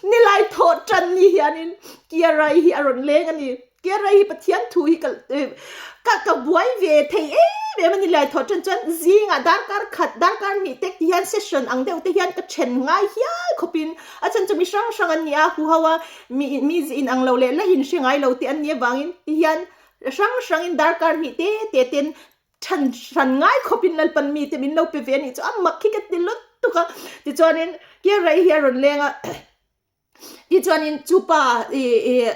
Nilai thawh tan ni hianin Kiarai hi a rawn leng a ni. Kiarai hi Pathian thu hi ka ka ka buai ve thei em em a ni. Nilai thawh tan chuan zingah darkar khat darkar hnih tek ti hian session ang deuh te hian ka then ngai hial khawpin a chhan chu mi hrang hrang an ni a, huho a mi mi inang lo leh la inhre ngai lo te an nih avangin ti hian hrang hrangin darkar hnih te te ten Chhan hran ngai khawpin Lalpan mite min lo pe ve a nih chu a mak hi ka ti lutuk a. Tichuanin Kiarei hi a rawn leng a. Tichuanin chupa ih ih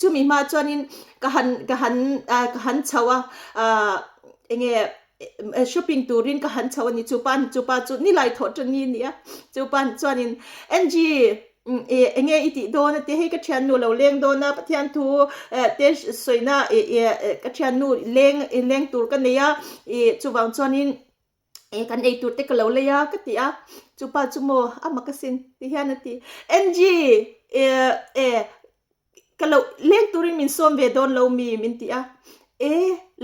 chumi hma chuanin ka han ka han ah ka han chho a ah enge shopping turin ka han chho a ni chupa chupa chu nilai thawh tan ni a ni a chupa chuanin Angie ih enge i tih dawn a tia hei ka thiannu lo leng dawn a Pathian thu eh te sawina ih ih ka thiannu leng leng tur ka nei a ih chuvang chuanin. eh kan ei tur te ka lo lei a ka ti a chupa chu maw a mak asin ti hian a ti Angie eh eh ka lo leng turin min sawm ve dawn lo mi min ti a e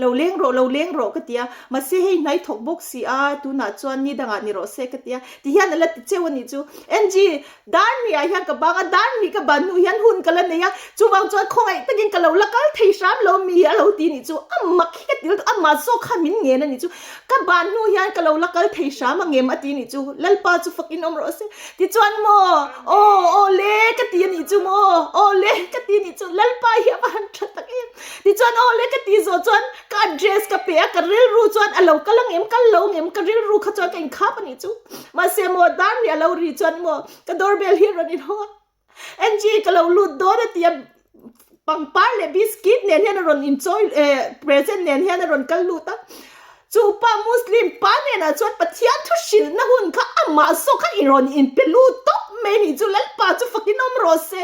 lo leng rawh lo leng rawh ka ti a mahse hei hnai thawk bawk si a tunah chuan ni dangah ni rawh se ka ti a ti hian a la ti cheu a nih chu Angie Dar hnih ah hian ka bang a, dar hnih ka ban hnu hian hun ka la nei a, chuvang chuan khawngaih takin ka lo la kal thei hram lo mi a lo ti nih chu a mak hi ka ti lutuk, amah zawk khan min ngen a nih chu, ka ban hnu hian ka lo la kal thei hram a ngem a ti nih chu, Lalpa chu fakin awm rawh se, tichuan maw aw aw le ka ti a nih chu maw aw le ka ti a nih chu, Lalpa hi a va han tha tak em, tichuan aw le ka ti zawh chuan ka address ka pe a, ka rilru chuan a lo kal ang em kal lo ang em ka rilru kha chuan ka inkhap a nih chu. Mahse maw dar nih a lo ri chuan maw ka doorbell hi a rawn inhawng a, Angie ka lo lut dawn a ti a, pangpar leh biscuit nen hian a rawn inchawi eh present nen hian a rawn kal lut a, chu pa Muslim pa nenah chuan Pathian thu hrilhna hun kha amah zawk kha i rawn inpe lut tawp mai nih chu Lalpa chu fakin awm rawh se,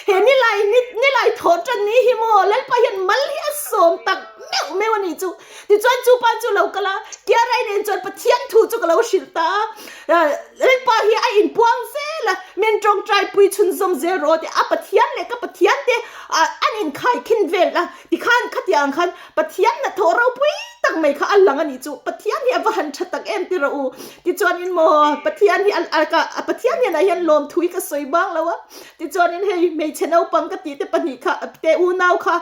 he nilai nilai thawh tan ni hi maw Lalpa hian mal hi a sawm tak meuh meuh a nih chu. Tichuan chu pa chu lo kal a, Kiarai nen chuan Pathian thu chu ka lo hrilh ta a, Lalpa hi a inpuang zel a, min tawngtai pui chhunzawm zel rawh tih a Pathian leh ka Pathian te an inkhai khin vel a, tikhan khatiang ang khan Pathian hnathawh ropui tak mai kha a lang a nih chu, Pathian hi a va han tha tak em ti rawh u, tichuanin maw Pathian hi a Pathian hianah hian lawmthu hi ka sawi bang lo a. Tichuanin hei hmeichhe naupang ka tih te pahnih kha te unau kha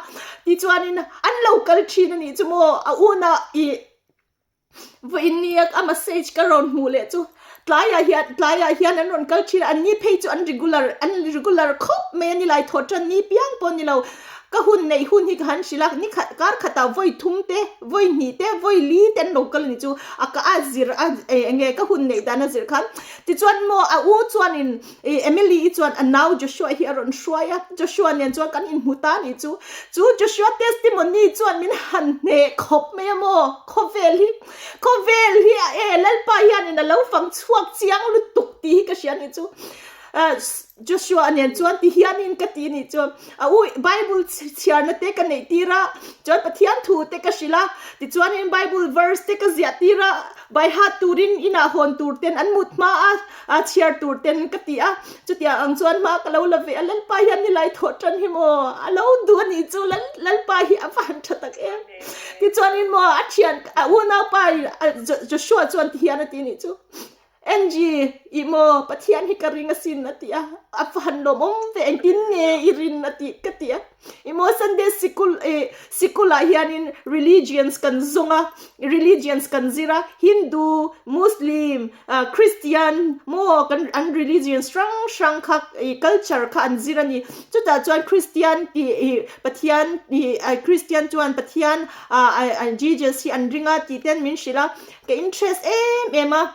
tichuanin an lo kal thin a nih chu maw a una ih vawiin nia a message ka rawn hmuh leh chu tlaiah hian tlaiah hian an rawn kal thin a an ni phei chu an regular an regular khawp mai a ni lai thawh tan ni piang pawh a ni lo ka hun neih hun hi ka han hrilh a ni khat kar khatah vawi thum te vawi hnih te vawi li te an lo kal a ni chu a ka a zir a eng nge ka hun neih dan a zir khan tichuan maw a u chuanin Ih Emily i chuan a nau Joshua hi a rawn hruai a, Joshua nen chuan kan inhmu ta a nih chu. Chu Joshua testimony chuan min han hneh khawp mai a maw? Khawvel hi, khawvel hi a e, Lalpa hianin a lo fang chhuak chiang lutuk tih hi ka hria a nih chu. Joshua nen chuan ti hianin ka ti a nih chu. A u Bible chhiarna te ka neih tir a, chuan Pathian thu te ka hrilh a, tichuanin Bible verse te ka ziah tir a, by heart turin inah hawn tur ten an mut hma a, A chhiar tur ten ka ti a, chutiang ang chuan hma ka lo la ve a, Lalpa hian nilai thawh tan hi maw a lo duh a nih chu, Lal Lalpa hi a va han tha tak em. Tichuanin maw a thian a unaupa Joshua chuan ti hian a ti nih chu, Angie ih maw Pathian hi ka ring asin a ti a, a va han lawmawm ve engtin nge i rin a ti ka ti a. Ih maw Sunday sikul ih sikulah hianin religions kan zawng a, religions kan zir a, Hindu, Muslim, Christian maw kan an religions hrang hrang kha ih culture kha an zir a ni. Chutah chuan Christian tih ih Pathian ih Christian chuan Pathian ah Jesus hi an ring a tih ten min hrilh a, ka interest em em a.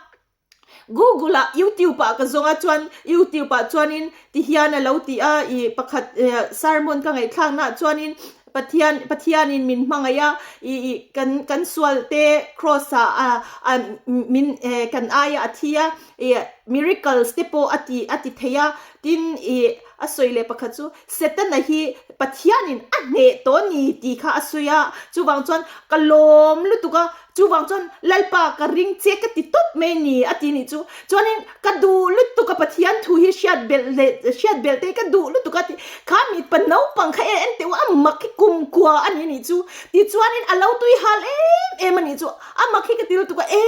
Google ah YouTube ah ka zawng a chuan YouTube ah chuanin ti hian a lo ti a ih pakhat sermon ka ngaihthlak na ah chuanin Pathian Pathianin min hmangaih a ih ih kan kan sual te cross ah a a min eh kan aia a thi a ih miracles te pawh a ti a ti thei a tin ih a sawi leh pakhat chu Setana hi Pathianin a hneh tawh a ni tih kha a sawi a chuvang chuan ka lawm lutuk a Chuvang chuan Lalpa ka ring che ka ti tawp mai ni a ti nih chu. Chuanin ka duh lutuk a Pathian thu hi hriat belh leh hriat belh te ka duh lutuk a ti. Kha mipa naupang kha e en teh u a mak hi kumkua a ni nih chu. Tichuanin a lo tui hal em em a nih chu. A mak hi ka ti lutuk a e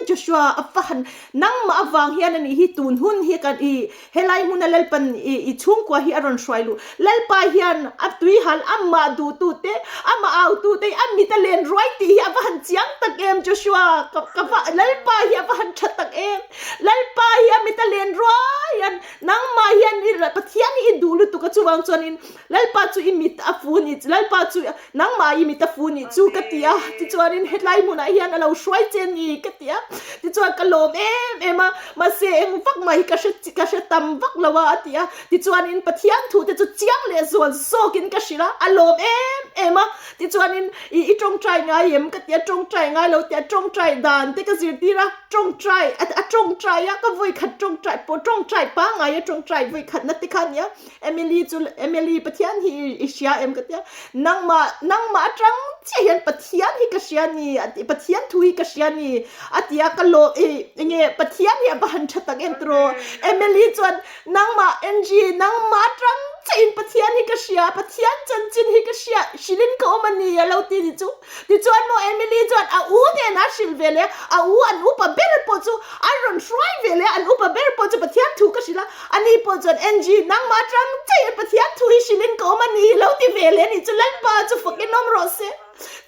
Joshua a va han nangmah avang hian a nih hi tun hun hi kan i Helai hmuna Lalpan i chhungkua hi a rawn hruai luh. Lalpa hian a tuihal amah duhtute, amah autute hi a mit a len ruai tih hi a va han chiang tak em Joshua, ka ka va Lalpa hi a va han tha tak em. Lalpa hi a mit a len ruai a, nangmah hian i Pathian hi i duh lutuk a chu. Chuvang chuanin Lalpa chu i mit a fu ni, Lalpa chu nangmah i mit a fu ni chu ka ti a, tichuanin hetlai hmunah hian a lo hruai che ni ka ti a, tichuan ka lawm em em a, mahse eng vak mah hi ka hre ka hre tam vak lo a a ti a, tichuanin Pathian thu te chu chiang leh zual zawkin ka hrilh a, a lawm em em a, tichuanin i i tawngtai ngai em ka ti a, tawngtai ngai lo ti a, tawngtai dan te ka zirtir a, tawngtai a tawngtai a, ka vawikhat tawngtai pawh tawngtai pangngai a tawngtai vawikhatna te kha a nia. Emily chu Emily Pathian hi i hria em ka tia nangmah nangmah atang chiah hian Pathian hi ka hria ni a ti Pathian thu hi ka hria ni a ti a ka lawm i enge Pathian hi a va han tha tak em tiraw Emily chuan nangmah Angie nangmah atang chiah in Pathian hi ka hria Pathian chanchin hi ka hria hrilhin ka awm a ni a lo ti ni chu tichuan maw Emily chuan a u hnenah a hrilh ve leh a u an upa ber pawh chu a rawn hruai ve leh an upa ber pawh chu Pathian thu ka hrilh a Ani pawh chuan, Angie, nangmah atang chiah hian Pathian thu hi hrilhin ka awm a ni, lo ti ve leh a nih chu Lalpa chu fakin awm rawh se.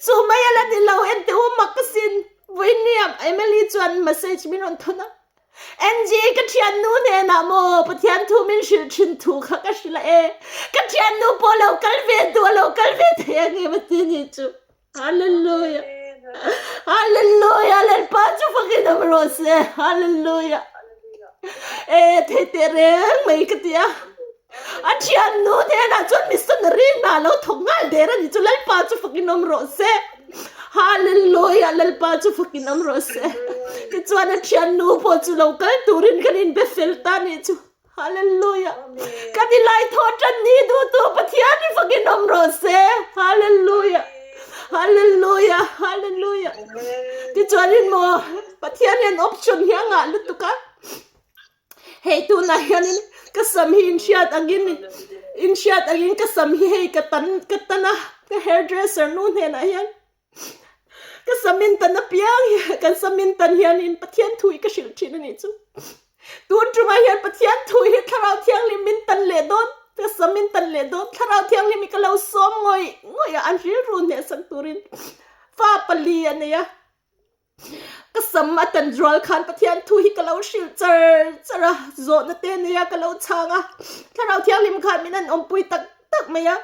Chu mai a la ni lo, en teh u mak ka sin. Vawinia Emily chuan message min rawn thawn a, Angie, ka thiannu hnenah maw Pathian thu min hrilh thin thu kha ka hrilh a e, ka thiannu pawh lo kal ve duh a lo kal ve thei ang em a ti a nih chu. Hallelujah. Hallelujah. Lalpa chu fakin awm rawh se. Hallelujah. E thei teh reng mai ka ti a. A thian nu hnenah chuan missionary hna lo thawk nghal der a ni chu Lalpa chu fakin awm rawh se. Hallelujah. Lalpa chu fakin awm rawh se. Tichuan a thian nu pawh chu lo kal turin kan inbe fel ta a nih chu. Hallelujah. Kan i lai thaw tan ni du tu Pathian i fakin awm rawh se. Hallelujah. Hallelujah. Hallelujah. Ti chuanin maw Pathian hian option hi a ngah lutuk a. Hei tunah hianin ka sam hi in hriat angin in hriat angin ka sam hi hei ka tan ka tan a ka hairdresser nu hnenah hian Ka samin tan apiang hi kan samin tan hianin Pathian thu hi ka hrilh thin a nih chu. Tun tumah hian Pathian thu hi Thlarau Thianghlim min tan leh dawn, ka samin tan leh dawn, Thlarau Thianghlim hi ka lo sawm ngawih ngawih a, an rilru hnehsak turin fa pali a nei a. Ka sam a tan rual khan Pathian thu hi ka lo hrilh char char a, zawhna te nei a ka lo chhang a, Thlarau Thianghlim khan min an awmpui tak tak mai a,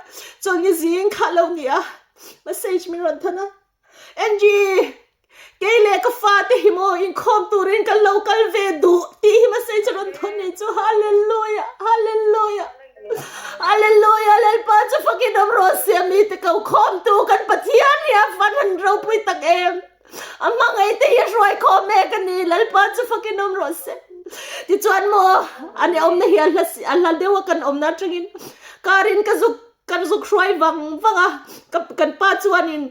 chawlhni zing kha a lo ni a, message min rawn than a, Angie, kei leh ka fate hi maw inkhawm turin kan lo kal ve duh tih hi message a rawn thawn ni chu, Hallelujah, Hallelujah, Hallelujah, Lalpa chu fakin awm rawh se, mite ko khawmtu kan Pathian hi a fan han ropui tak em. A hmangaih te hi a hruai khawm mek a ni, Lalpa chu fakin awm rawh se. Tichuan maw an awmna hi a hla si a hla deuh a kan awmna atangin car in ka zuk ka zuk hruai vang vang a, ka kan pa chuanin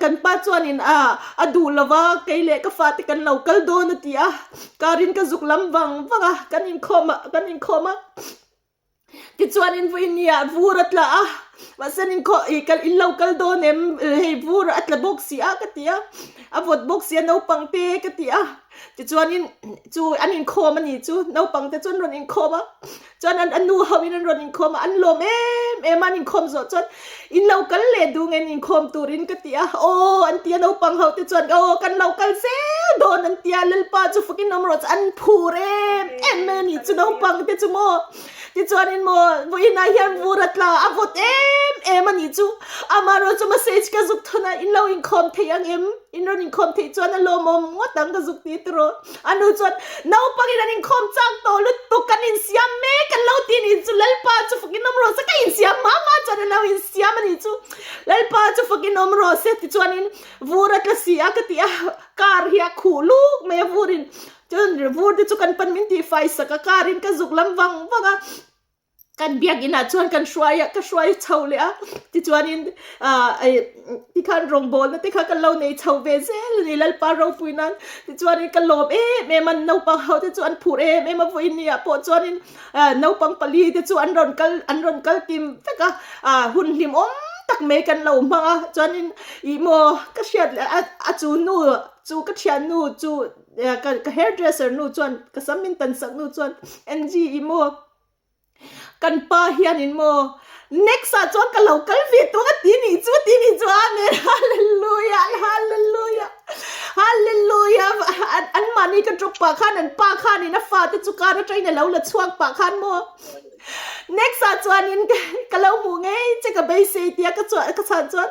kan pa chuanin a a duh lova kei leh ka fate kan lo kal dawn a ti a, car in ka zuk lam vang vang a kan inkhawm a kan inkhawm a. Tichuanin vawiin nia vur a tla a, mahse an inkhawh ih kal in lo kal dawn em hei vur a tla bawk si a ka ti a, a vawt bawk si a naupang te ka ti a, tichuanin chu an inkhawm a ni chu naupang te chu an rawn inkhawm a, chuan an a nu ho in an rawn inkhawm a, an lawm em em a an inkhawm zawh chuan in lo kal leh duh nge an inkhawm turin ka ti a, aw an ti a naupang ho te chuan aw kan lo kal zel dawn an ti a, Lalpa chu fakin awm rawh chu an phur em em mai a ni chu naupang te chu maw. Tichuanin maw vawiinah hian vur a tla a vawt em em a nih chu. Amaherawh chu message ka zuk thawn a, in lo inkhawm thei ang em? In rawn inkhawm theih chuan a lawmawm ngawt ang ka zuk ti tiraw. A nu chuan naupangin an inkhawm chak tawh lutuk kan insiam mek an lo ti nih chu Lalpa chu fakin awm rawh se ka insiam hma hma chuan an lo insiam a nih chu Lalpa chu fakin awm rawh se tichuanin vur a tla si a ka ti a car hi a khuh luk mai a vurin Chuan vur te chu kan pan min tih fai sak a, car in ka zuk lam vang vang a, kan biakin ah chuan kan hruai a, ka hruai chho leh a, tichuanin ah tikhan rawngbawlna te kha kan lo nei chho ve zel a ni Lalpa ropui nan, tichuanin ka lawm em em a, naupang ho te chu an phur em em a, vawiin ni ah pawh chuanin naupang pali te chu an rawn kal an rawn kal tim vek a, ah hun hlimawm tak mai kan lo hmang a, chuanin ih maw ka hriat leh a a chu nu chu ka thiannu chu. Ka ka hairdresser nu chuan ka sam min tan sak nu chuan Angie i maw kan pa hianin maw next ah chuan ka lo kal ve tawh a ti nih chu ti nih chu amen hallelujah hallelujah hallelujah an an mahni ka drop pah khan an pa khanin a fate chu car atangin a lo la chhuak pah khan maw. Next ah chuanin ka lo hmuh ngei che ka beisei tia ka chuan ka chhan chuan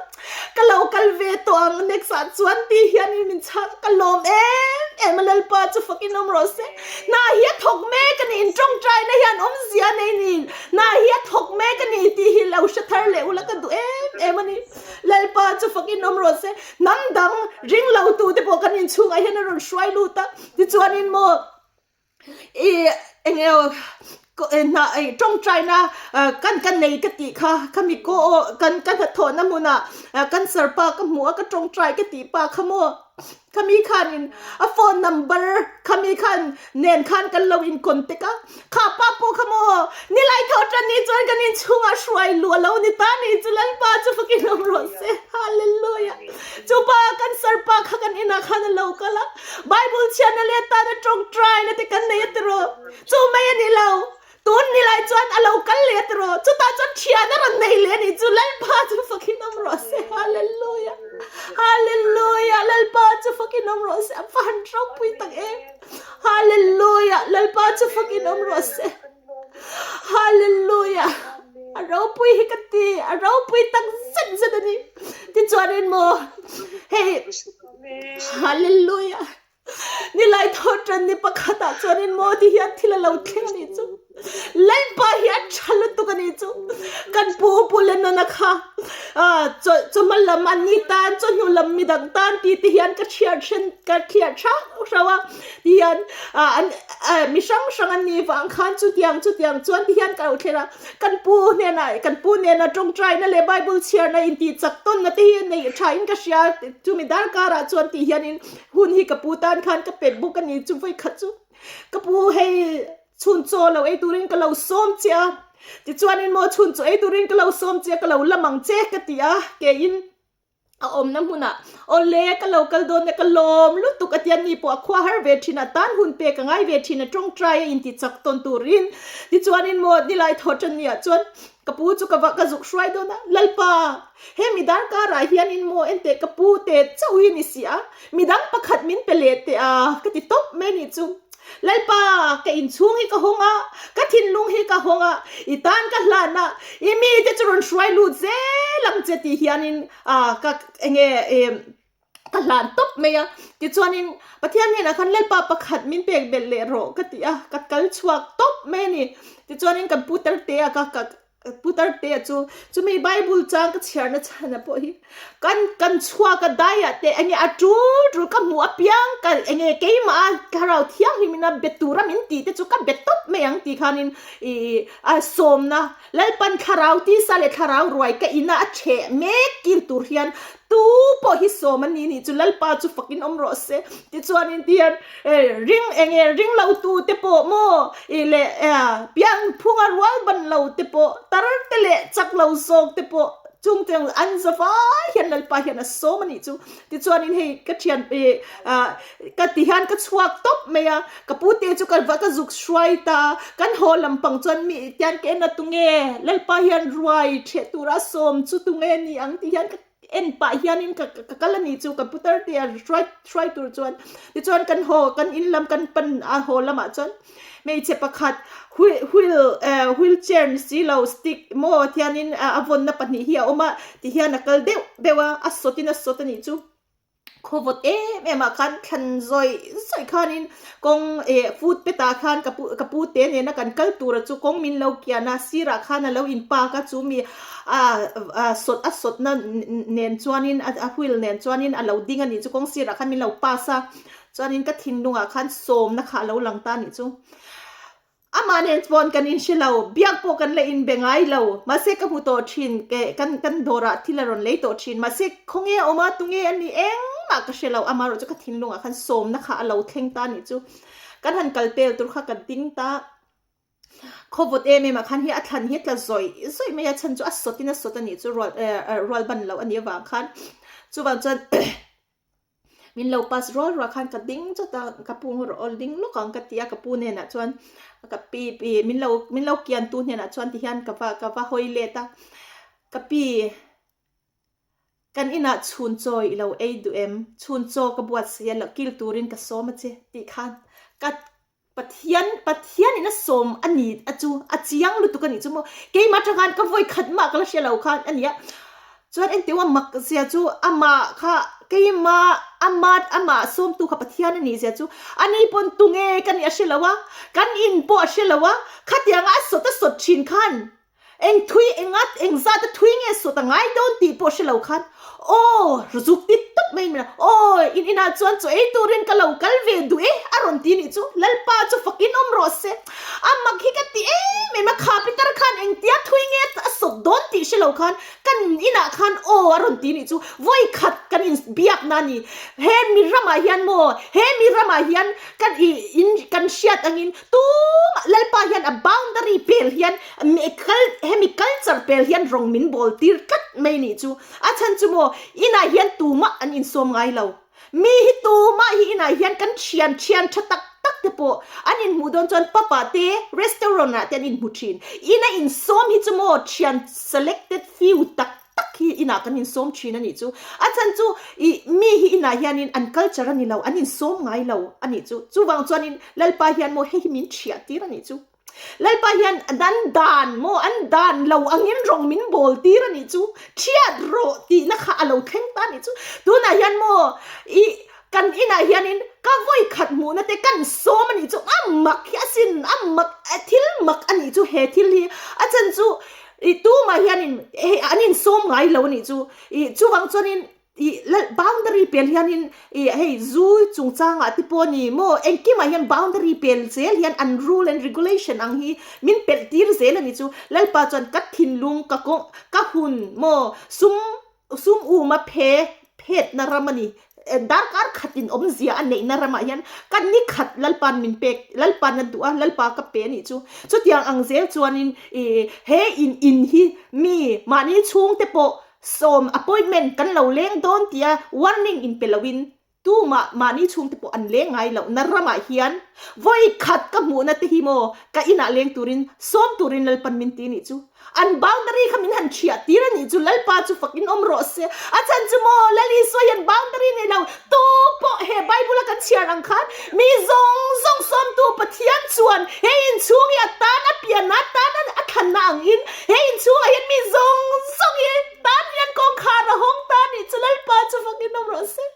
ka lo kal ve tawh ang next ah chuan tih hianin min chhang ka lawm em em a Lalpa chu fakin awm rawh se. Hna hi a thawk mek a ni in tawngtaina hian awmzia nei ni hna hi a thawk mek a ni tih hi lo hre thar leh ula ka duh em em a ni. Lalpa chu fakin awm rawh se. Hnam dang ring lo tu te pawh kan inchhungah hian a rawn hruai lut a tichuanin maw I eng emaw hna tawngtaina kan ka nei ka tih kha khami kaw aw kan ka hnathawhna hmunah cancer pa ka hmu a ka tawngtai ka tih pa kha maw khami khanin a phone number khami khan nen khan kan lo in contact a kha pa pawh kha maw nilai tho tan ni chuan kan inchhungah hruai luh a lo ni ta ni chu Lalpa chu fakin awm rawh se hallelujah chupa cancer pa kha kan inah khan a lo kal a. Bible chhiatna leh tana tawngtaina te kan nei a tiraw? Chu mai a ni lo. Tun ni lai chuan a lo kal leh a tiraw? Chutah chuan thian a rawn nei leh a ni chu. Lalpa chu fakin awm rawh se. Hallelujah. Hallelujah. Lalpa chu fakin awm rawh se. A va han ropui tak em. Hallelujah. Lalpa chu fakin awm rawh se. Hallelujah. A ropui hi ka ti. A ropui tak zet zet a ni. Tichuanin maw hei Hallelujah! Nilai thaw tan ni pakhatah chuanin maw ti hian thil a lo thleng a nih chu. Lalpa hi a tha lutuk a nih chu. Kan pu pu Lennon-a kha chawhma lam an ni tan, chawhnu lam midang tan ti te hian ka chhiar then ka thliar thang hrauh a. Ti hian an mi hrang hrang an nih vang khan chutiang chutiang chuan ti hian ka lo thlen a. Kan pu hnenah, kan pu nena tawngtaina leh Bible chhiarna intihchak tawnna te hi neih thain ka hria, chumi darkarah chuan tih hianin hun hi ka pu tan khan ka pek bawk a ni chu vawi khat chu ka pu hei chhun chaw lo ei turin ka lo sawm che a, tichuanin maw chhun chaw ei turin ka lo sawm che a ka lo lam ang che ka ti a, keiin. A awmna hmunah, Awle, ka lo kal dawn e, ka lawm lutuk a tia ni pawh a khua har ve thin a, tan hun pek a ngai ve thin a, tawngtai a inti chak tawn turin. Tichuanin maw nilai thaw tan niah chuan ka pu chu ka va ka zuk hruai dawn a, Lalpa, he midang karah hianin maw enteh ka pu te chauh hi ni si a, midang pakhat min pe leh teh a, ka ti tawp mai nih chu. Lalpa, ka inchhung hi ka hawng a, ka thinlung hi ka hawng a, i tan ka hlan a, i mite chu rawn hruai lut zel ang che tih hianin ka enge ka hlan tawp mai a. Tichuanin Pathian hnenah khan Lalpa pakhat min pek belh leh rawh ka ti a, ka kal chhuak tawp mai a ni. Tichuanin kan pu Tarte-a ka ka Pu Tartea chu chumi Bible chang ka chhiarna chhana pawh hi kan kan chhuak a daiah te enge a tul tul ka hmuh apiang ka enge keimah a thlarau thianghlim ina be tura min tih te chu ka be tawp mai ang tih khanin ih a sawmna Lalpan thlarau tisa leh thlarau ruai ka ina a chheh mek kil tur hian tu pawh hi sawm a ni nih chu Lalpa chu fakin awm rawh se tichuanin ti hian Ring enge ring lo tu te pawh maw i leh piang phunga rual ban lo te pawh tar te leh chak lo zawk te pawh chung te an za vai hian Lalpa hian a sawm a nih chu. Tichuanin hei ka thian ka ti hian ka chhuak tawp mai a, ka pu te chu ka va ka zuk hruai ta, kan haw lampang chuan mi tian ka en a tunge Lalpa hian ruai theh tura sawm chu tunge ni ang tih hian ka En pah hianin ka ka kal a nih chu ka putar te a hruai hruai tur chuan tichuan kan haw kan in lam kan pan a haw lamah chuan hmeichhe pakhat wheel wheel eh wheel chair ni si lo stick maw tihianin a vawnna pahnih hi a awm a tihian a kal deuh deuh a a sawtin a sawt a nih chu khaw vawt em em ah khan thlan zawih zawih khanin kawng eh foot pet ah khan ka pu ka pu te nena kan kal tura chu kawng min lo kian a sirah khan a lo in park a chu mi a sawt a sawtna nen chuanin a wheel nen chuanin a lo ding a nih chu kawng sirah khan min lo pass a chuanin ka thinlungah khan sawmna kha a lo lang ta a nih chu. Amah nen chuan kan inhre lo, biak pawh kan la inbe ngai lo. Mahse ka hmu tawh thin, ke kan kan dawrah thil a rawn lei tawh thin. Mahse khawnge a awm a, tunge a nih engmah ka hre lo. Amaherawh chu ka thinlungah khan sawmna kha a lo thleng ta a nih chu. Kan han kal pel tur kha ka ding ta. Khaw vawt em em ah khan hi a thlan hi a tla zawih zawih mai a, chhan chu a sawtin a sawt a nih chu rual eh rual ban loh a nih avang khan. Chuvang chuan Min lo pass rual rual khan ka ding chawt a, ka pu rawh aw ding lawk ang ka ti a, ka pu hnenah chuan ka pi pi min lo min lo kian tu hnenah chuan ti hian ka va ka va hawi let a, ka pi kan inah chhun chaw i lo ei duh em? Chhun chaw ka buatsaih a, lo kil turin ka sawm a che tih khan ka. Pathian Pathian in a sawm a ni a chu a chiang lutuk a nih chu maw keimah atang khan ka vawi khat mah ka la hria lo khan a nia chuan engtiang a mak zia chu amah kha keimah ama amah sawmtu kha Pathian a nih zia chu ani pawn tunge ka nih a hre lo a kan in pawh a hre lo a khatianga a sawt a sawt thin khan Eng thui enga eng zat a thui nge sawt a ngai dawn tih pawh hre lo khan aw zuk ti tawp mai in aw in inah chuan chaw ei turin ka lo kal ve duh e a rawn ti nih chu Lalpa chu fakin awm rawh se a mak hi ka ti em em a kha pitar khan engtia thui nge a sawt dawn tih hre lo khan kan inah khan aw a rawn ti nih chu vawi khat kan in biak na a ni he mi ramah hian maw he mi ramah hian kan i in kan hriat angin Tumah Lalpa hian a boundary pel hian hemi culture pel hian rawng min bawl tir tlat mai nih chu. A chhan chu maw inah hian tumah an insawm ngai lo. Mi hi tumah hi inah hian kan thian thian tha tak tak te pawh an inhmuh dawn chuan pub ah te restaurant ah te an inhmu thin. Ina insawm hi chu maw thian selected few tak tak hi inah kan insawm thin a nih chu. A chhan chu ih mi hi inah hianin an culture a ni lo, an insawm ngai lo a nih chu. Chuvang chuanin Lalpa hian maw hei hi min thiah tir a nih chu. Lalpa hian an dan maw an dan lo angin rawng min bawl tir a nih chu. Thiat rawh tihna kha a lo thleng ta a nih chu. Tunah hian maw ih kan inah hianin ka vawi khat hmuhna te kan sawm a nih chu. A mak hi asin, a mak thil mak a nih chu he thil hi. A chhan chu Ih tumah hianin hei an insawm ngai lo a nih chu. Ih chuvang chuanin ih lal boundary pel hianin ih hei zu chungchangah te pawh a ni maw engkimah hian boundary pel zel hian an rule and regulation ang hi min pelh tir zel a nih chu. Lalpa chuan ka thinlung ka kawng ka hun maw sum Sum um a phe phetna ram a ni. Darkar khatin awmzia a neihna ramah hian ka ni khat Lalpa'n min pek, Lalpa'n a duh a, Lalpa ka pe a nih chu. Chutiang ang zel chuanin i he in in hi mi mahni chhungte pawh sawm appointment kan lo leng dawn tia warning in pe loin Tumah mahni chhungte pawh an leng ngai loh na ramah hian vawi khat ka hmuhna te hi maw ka inah leng turin sawm turin Lalpan min ti nih chu. An boundary kha min han thiah tir a nih chu Lalpa chu fakin awm rawh se. A chhan chu maw Lal Isua hian boundary nei lo tu pawh he Bible a kan chhiar ang khan mi zawng zawng sawmtu Pathian chuan he inchhung hi a tan a pianna tan a thlanna angin he inchhungah hian mi zawng zawng hi Tan hian kawngkhar a hawng ta nih chu Lalpa chu fakin awm rawh se.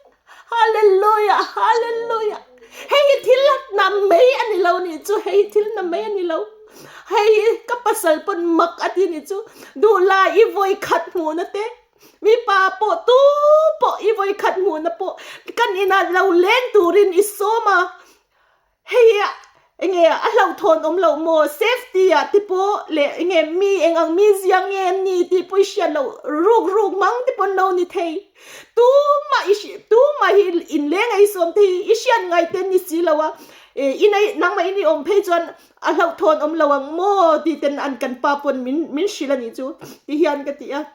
Hallelujah, hallelujah. Hei hi thil na mai a ni lo nih chu, hei hi thil na mai a ni lo. Hei hi ka pasal pawn mak a ti nih chu. Duhla i vawi khat hmuhna te, mipa pawh tu pawh i vawi khat hmuhna pawh kan inah lo leng turin i sawm a. Hei hi enge a hlauhthawn awm loh maw? Safety ah te pawh leh enge mi eng ang mi zia nge an ni tih pawh i hriat loh ruk ruk mang te pawh an lo ni thei. Tumah i hri tumah hi inleng a i sawm te hi i hriat ngai te an ni si lo a, i nei nangmah in i awm phei chuan a hlauhthawn awm lo ang maw tih ten an kan pa pawn min min hrilh a nih chu ti hian ka ti a.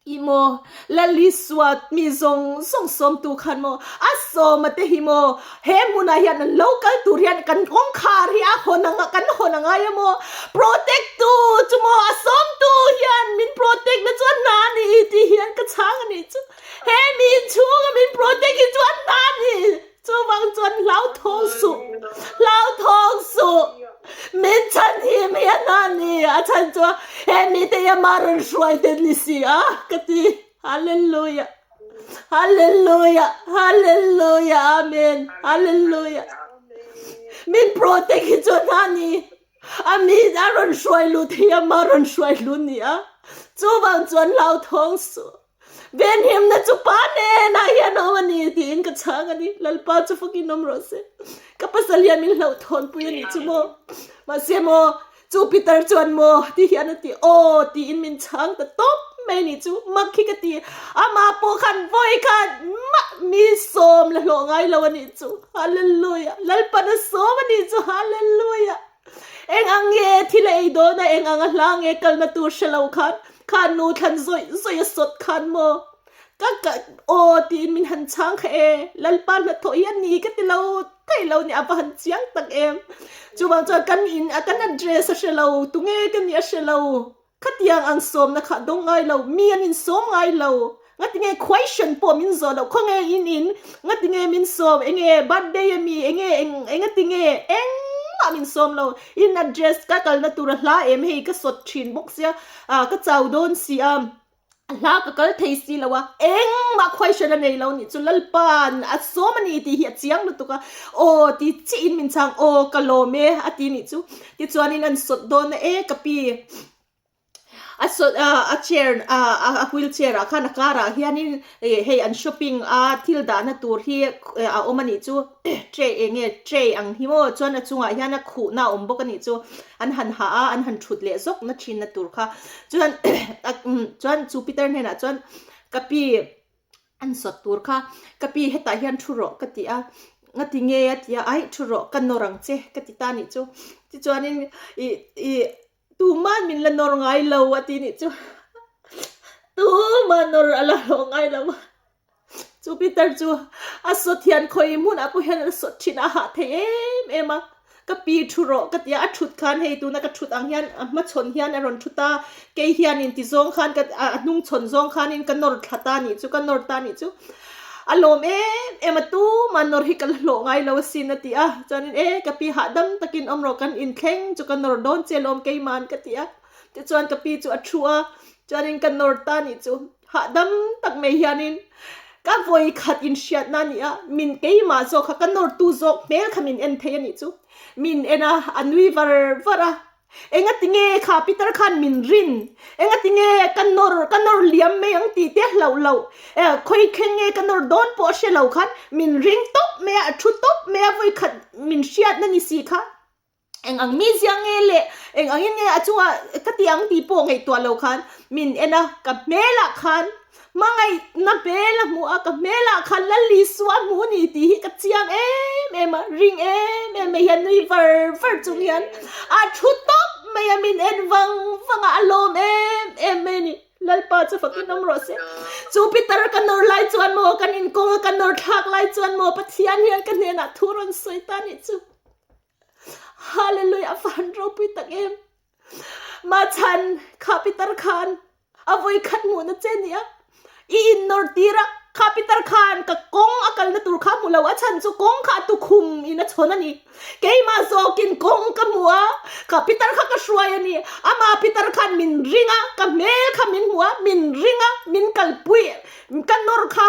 I maw Lalisua mi zawng zawng sawmtu khan maw a sawma te hi maw he hmunah hian an lo kal tur hian kan kawngkhar hi a hawn anga kan hawn a ngai a maw protect tu chu maw a sawmtu hian min protect na chuan hna a ni tih hian ka chhang a nih chu he mi inchhunga min protect hi chuan hna a ni. Chuvang chuan hlauthawng suh, hlauthawng suh. Min chhan hi mi a hna ni, a chhan chu he mite hi ama rawn hruai te ni si a, ka ti. Hallelujah, hallelujah, hallelujah, amen, hallelujah. Min protect hi chu a hna ni, a mi a rawn hruai lut hi ama rawn hruai lut ni a, chuvang chuan hlauthawng suh. Venhimna chu pa hnenah hian a awm a ni tiin ka chhang a ni. Lalpa chu fakin awm rawh se. Ka pasal hian min hlauhthawnpui a nih chu maw? Mahse maw, chu Peter chuan maw ti hian a ti, Aw tiin min chhang ta tawp mai a nih chu. Mak hi ka ti, amah pawh khan vawi khan mah mi sawm la hlawh ngai lo a nih chu. Hallelujah! Lalpan a sawm a nih chu. Hallelujah! Eng ang nge thil a ei dawn a, eng ang a hla nge kalna tur hre lo khan, khan nu thlan zawih zawih a sawt khan maw? Ka ka aw tiin min han chhang kha e, Lalpa hnathawh hi a ni ka ti lo thei lo ni a va han chiang tak em. Chuvang chuan kan in a kan address a hre lo, tunge ka nih a hre lo. Khatiang ang sawmna kha dawng ngai lo, mi an insawm ngai lo. Ngatinge question pawh min zawh loh, khawnge in in, ngatinge min sawm, enge birthday a mi, enge eng engatinge, engmah. Engmah min sawm lo. In address ka kalna tur a hla em hei ka sawt thin bawk sia, ah ka chau dawn si a, a hla ka kal thei si lo a, engmah question a nei lo nih chu Lalpa'n a sawm a ni tih hi a chiang lutuk a, aw ti chiah in min chhang, aw ka lawm e a ti nih chu. Tichuanin an sawt dawn a e ka pi. A saw a chair a wheel chair ah khan a car ah hianin ih hei an shopping a thil dahna tur hi a awm a nih chu tray eng nge tray ang hi maw chuan a chungah hian a khuhna a awm bawk a nih chu an han hah a an han thut leh zawk na thin na tur kha chuan chuan chu pitar hnenah chuan ka pi An sawt tur kha ka pi hetah hian thu rawh ka ti a, nga ti nge a ti a, aih thu rawh ka nawr ang che ka ti ta nih chu. Tichuanin ih ih tuman min la nawr ngai lo a ti nih chu, tuman nawr a la hlawh ngai lo a. Chu Peter chu a sawt hian khawi hmunah pawh hian a sawt thin a, a hah thei em em a. Ka pi thu rawh ka ti a, a thut khan hei tuna ka thut ang hian a hmachhawn hian a rawn thu ta, kei hianin ti zawng khan ka a hnung chhawn zawng khanin ka nawr thla ta nih chu, ka nawr ta nih chu a lawm em em a, tuma nawr hi ka la hlawh ngai lo asin a ti a, chuanin e ka pi hahdam takin awm rawh kan inthleng chu ka nawr dawn che lawm keiman ka ti a, tichuan ka pi chu a thu a, chuanin ka nawr ta nih chu. Hahdam tak mai hianin ka vawi khat inhriatna a ni a, min keimah zawk kha ka nawrtu zawk hmel kha min en thei a nih chu. Min en a, a nui var var a. Engati nge kha Peter khan min rin? Engati nge ka nawr ka nawr liam mai ang tih te hlauh loh? Eh, khawi thleng nge ka nawr dawn pawh a hre lo khan min ring tawp mai a, a thu tawp mai a, vawi khat min hriatna ni si kha. Eng ang mi ziang nge le, eng angin nge a chungah ka ti ang tih pawh ngaihtuah lo khan min en a, ka hmelah khan hmangaihna hmel a hmu a, ka hmelah khan Lalisua a hmu ni tih hi ka chiang em em a, ring em em mai hian nui var var chung hian a thu tawp mai a, min en vang vang a, a lawm em em mai a ni. Lalpa chu fakin awm rawh se. Chu Peter ka nawr lai chuan maw, kan inkawnga ka nawr thlak lai chuan maw Pathian hian ka hnenah thu rawn sawi ta nih chu. Hallelujah a van ropui tak em. Ma chan kha pitar khan a voi khat hmuh na che nia. I in nawr tir a kha pitar khan ka kawng a kal na tur kha hmu lo a chhan chu kawng kha a tukhum in a chhawn a ni. Keimah zawkin kawng ka hmu a kha pitar kha ka hruai a ni. Ama pitar khan min ring a ka hmel kha min hmu a min ring a min kalpui Ka nawr kha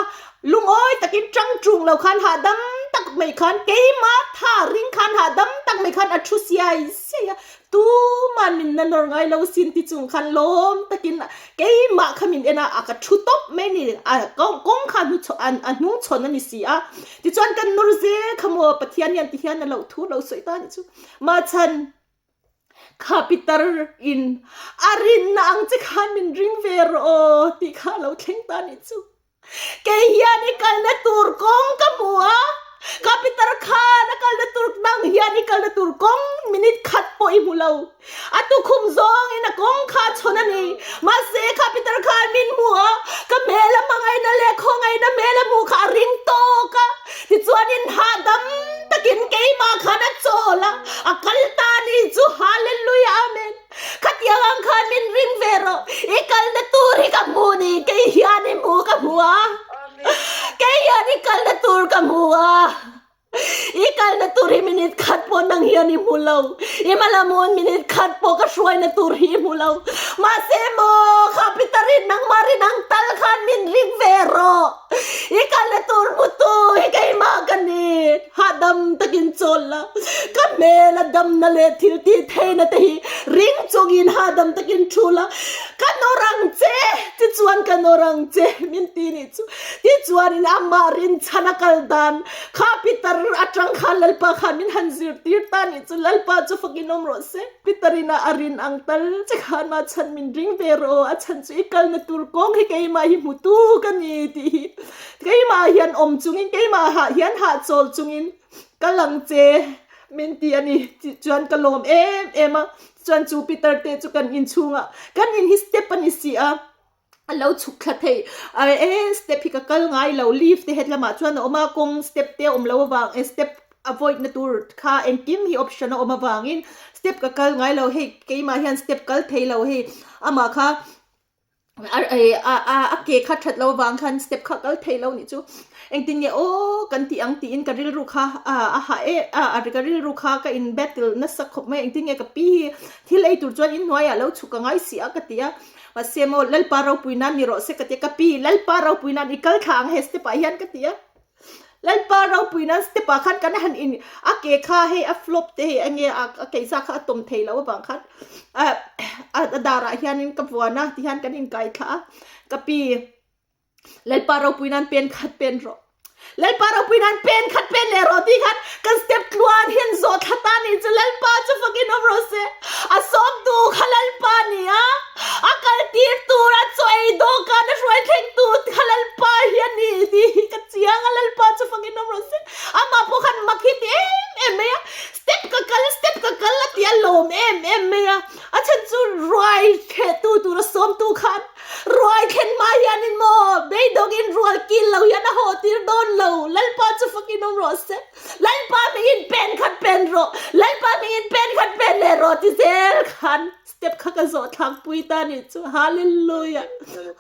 lungawi takin tang tung lo khan hahdam tak mai khan keimah tha ring khan hahdam tak mai khan a thu siai siai a, tuman min la nawr ngai lo sin ti chung khan lawm takin keimah kha min en a, a ka thu tawp mai ni a kawng kha hnu chhawn a hnung chhawn a ni si a, tichuan kan nawr zel kha maw Pathian hian ti hian a lo thu lo sawi ta a nih chu mahchhan. Kha pitar in a rinna ang che khan min ring ve rawh aw tih kha a lo thleng ta nih chu. Kei hian i kalna tur kawng ka hmu a, kha pitar khan a kalna tur dang hian i kalna tur kawng minute khat pawh i hmu lo. A tukhum zawngin a kawng kha a chhawn a ni. Mahse kha pitar khan min hmu a, ka hmel a hmangaihna leh khawngaihna hmel a hmuh kha a ring tawk a. Tichuanin hahdam takin keimah khan a chawl a, a kal ta ni chu Hallelujah Amen. Khatiang ang khan min ring ve rawh, i kalna tur hi ka hmu ni, kei hian i hmu ka hmu a, kei hian i kalna tur ka hmu a, i kalna tur hi minute khat pawh nang hian i hmu lo, i hmalamun minute khat pawh ka hruaina tur hi i hmu lo, mahse maw kha Peter-in nangmah rin ang tal khan min ring ve rawh. I kalna tur hmutu hi keimah ka ni. Hahdam takin chawl la, ka hmel a damna leh thil tih theihna te hi ring chungin hahdam takin thu la, ka nawr ang che, tichuan ka nawr ang che min ti nih chu. Tichuanin amah rinchhan a kal dan kha Peter atang khan Lalpa khan min han zirtir ta nih chu, Lalpa chu fakin awm rawh se. Peter ina a rin ang tal che khan mah chhan min ring ve rawh aw, a chhan chu i kalna tur kawng hi keimah hi hmutu ka ni tih hi keimah hian awm chungin keimah hah hian hahchawl chungin ka lang che min ti a ni tih chuan ka lawm em em a, chuan chu Peter te chu kan inchhungah kan in hi step a ni si a. a lo chhuk thla thei a e step hi ka kal ngai lo lift te hetlamah chuan a awm a kawng step te a awm lo avang e step avoid na tur kha engkim hi option a awm avangin step ka kal ngai lo hei keimah hian step kal thei lo hei amah kha. A ke kha that lo vang khan step kha kal thei lo nih chu engtin nge aw kan tih ang tiin ka rilru kha a ha e a ka rilru kha ka in battle nasa khawp mai engtin nge ka pi hi thil ei tur chuan inhnuaiah lo chhuk a ngai si a ka ti a mahse maw Lalpa ropui nan ni rawh se ka ti a ka pi Lalpa ropui nan i kal thla ang he step ah hian ka ti a. Lalpa ropui nan step ah khan kan han in a ke kha hei a flop te hei enge a a keisa kha a tawm thei lo avang khan a a dar ah hianin ka vuan a tihian kan inkai thla a ka pi Lalpa ropui nan pen khat pen rawh Lalpa ropui nan pen khat pen leh rawh tih khan kan step tluan hian zawh thla ta ni chu Lalpa chu fakin awm rawh se a sawm tu kha Lalpa ni a A kal tir tur a chaw ei dawhkan a hruai thleng tu kha Lalpa hi a ni tih hi ka chiang a, Lalpa chu fangin awm rawh se. Amah pawh khan mak hi ti em em mai a, step ka kal step ka kal a ti a lawm em em mai a, a chhan chu ruai thleh tu tur a sawm tu khan ruai thlen hma hianin maw beidawngin rual kil lo hian a haw tir dawn lo, Lalpa chu fangin awm rawh se. Lalpa hmingin pen khat pen rawh, Lalpa hmingin pen khat pen leh rawh ti zel khan step kha ka zawh thlak pui ta nih chu. Hallelujah!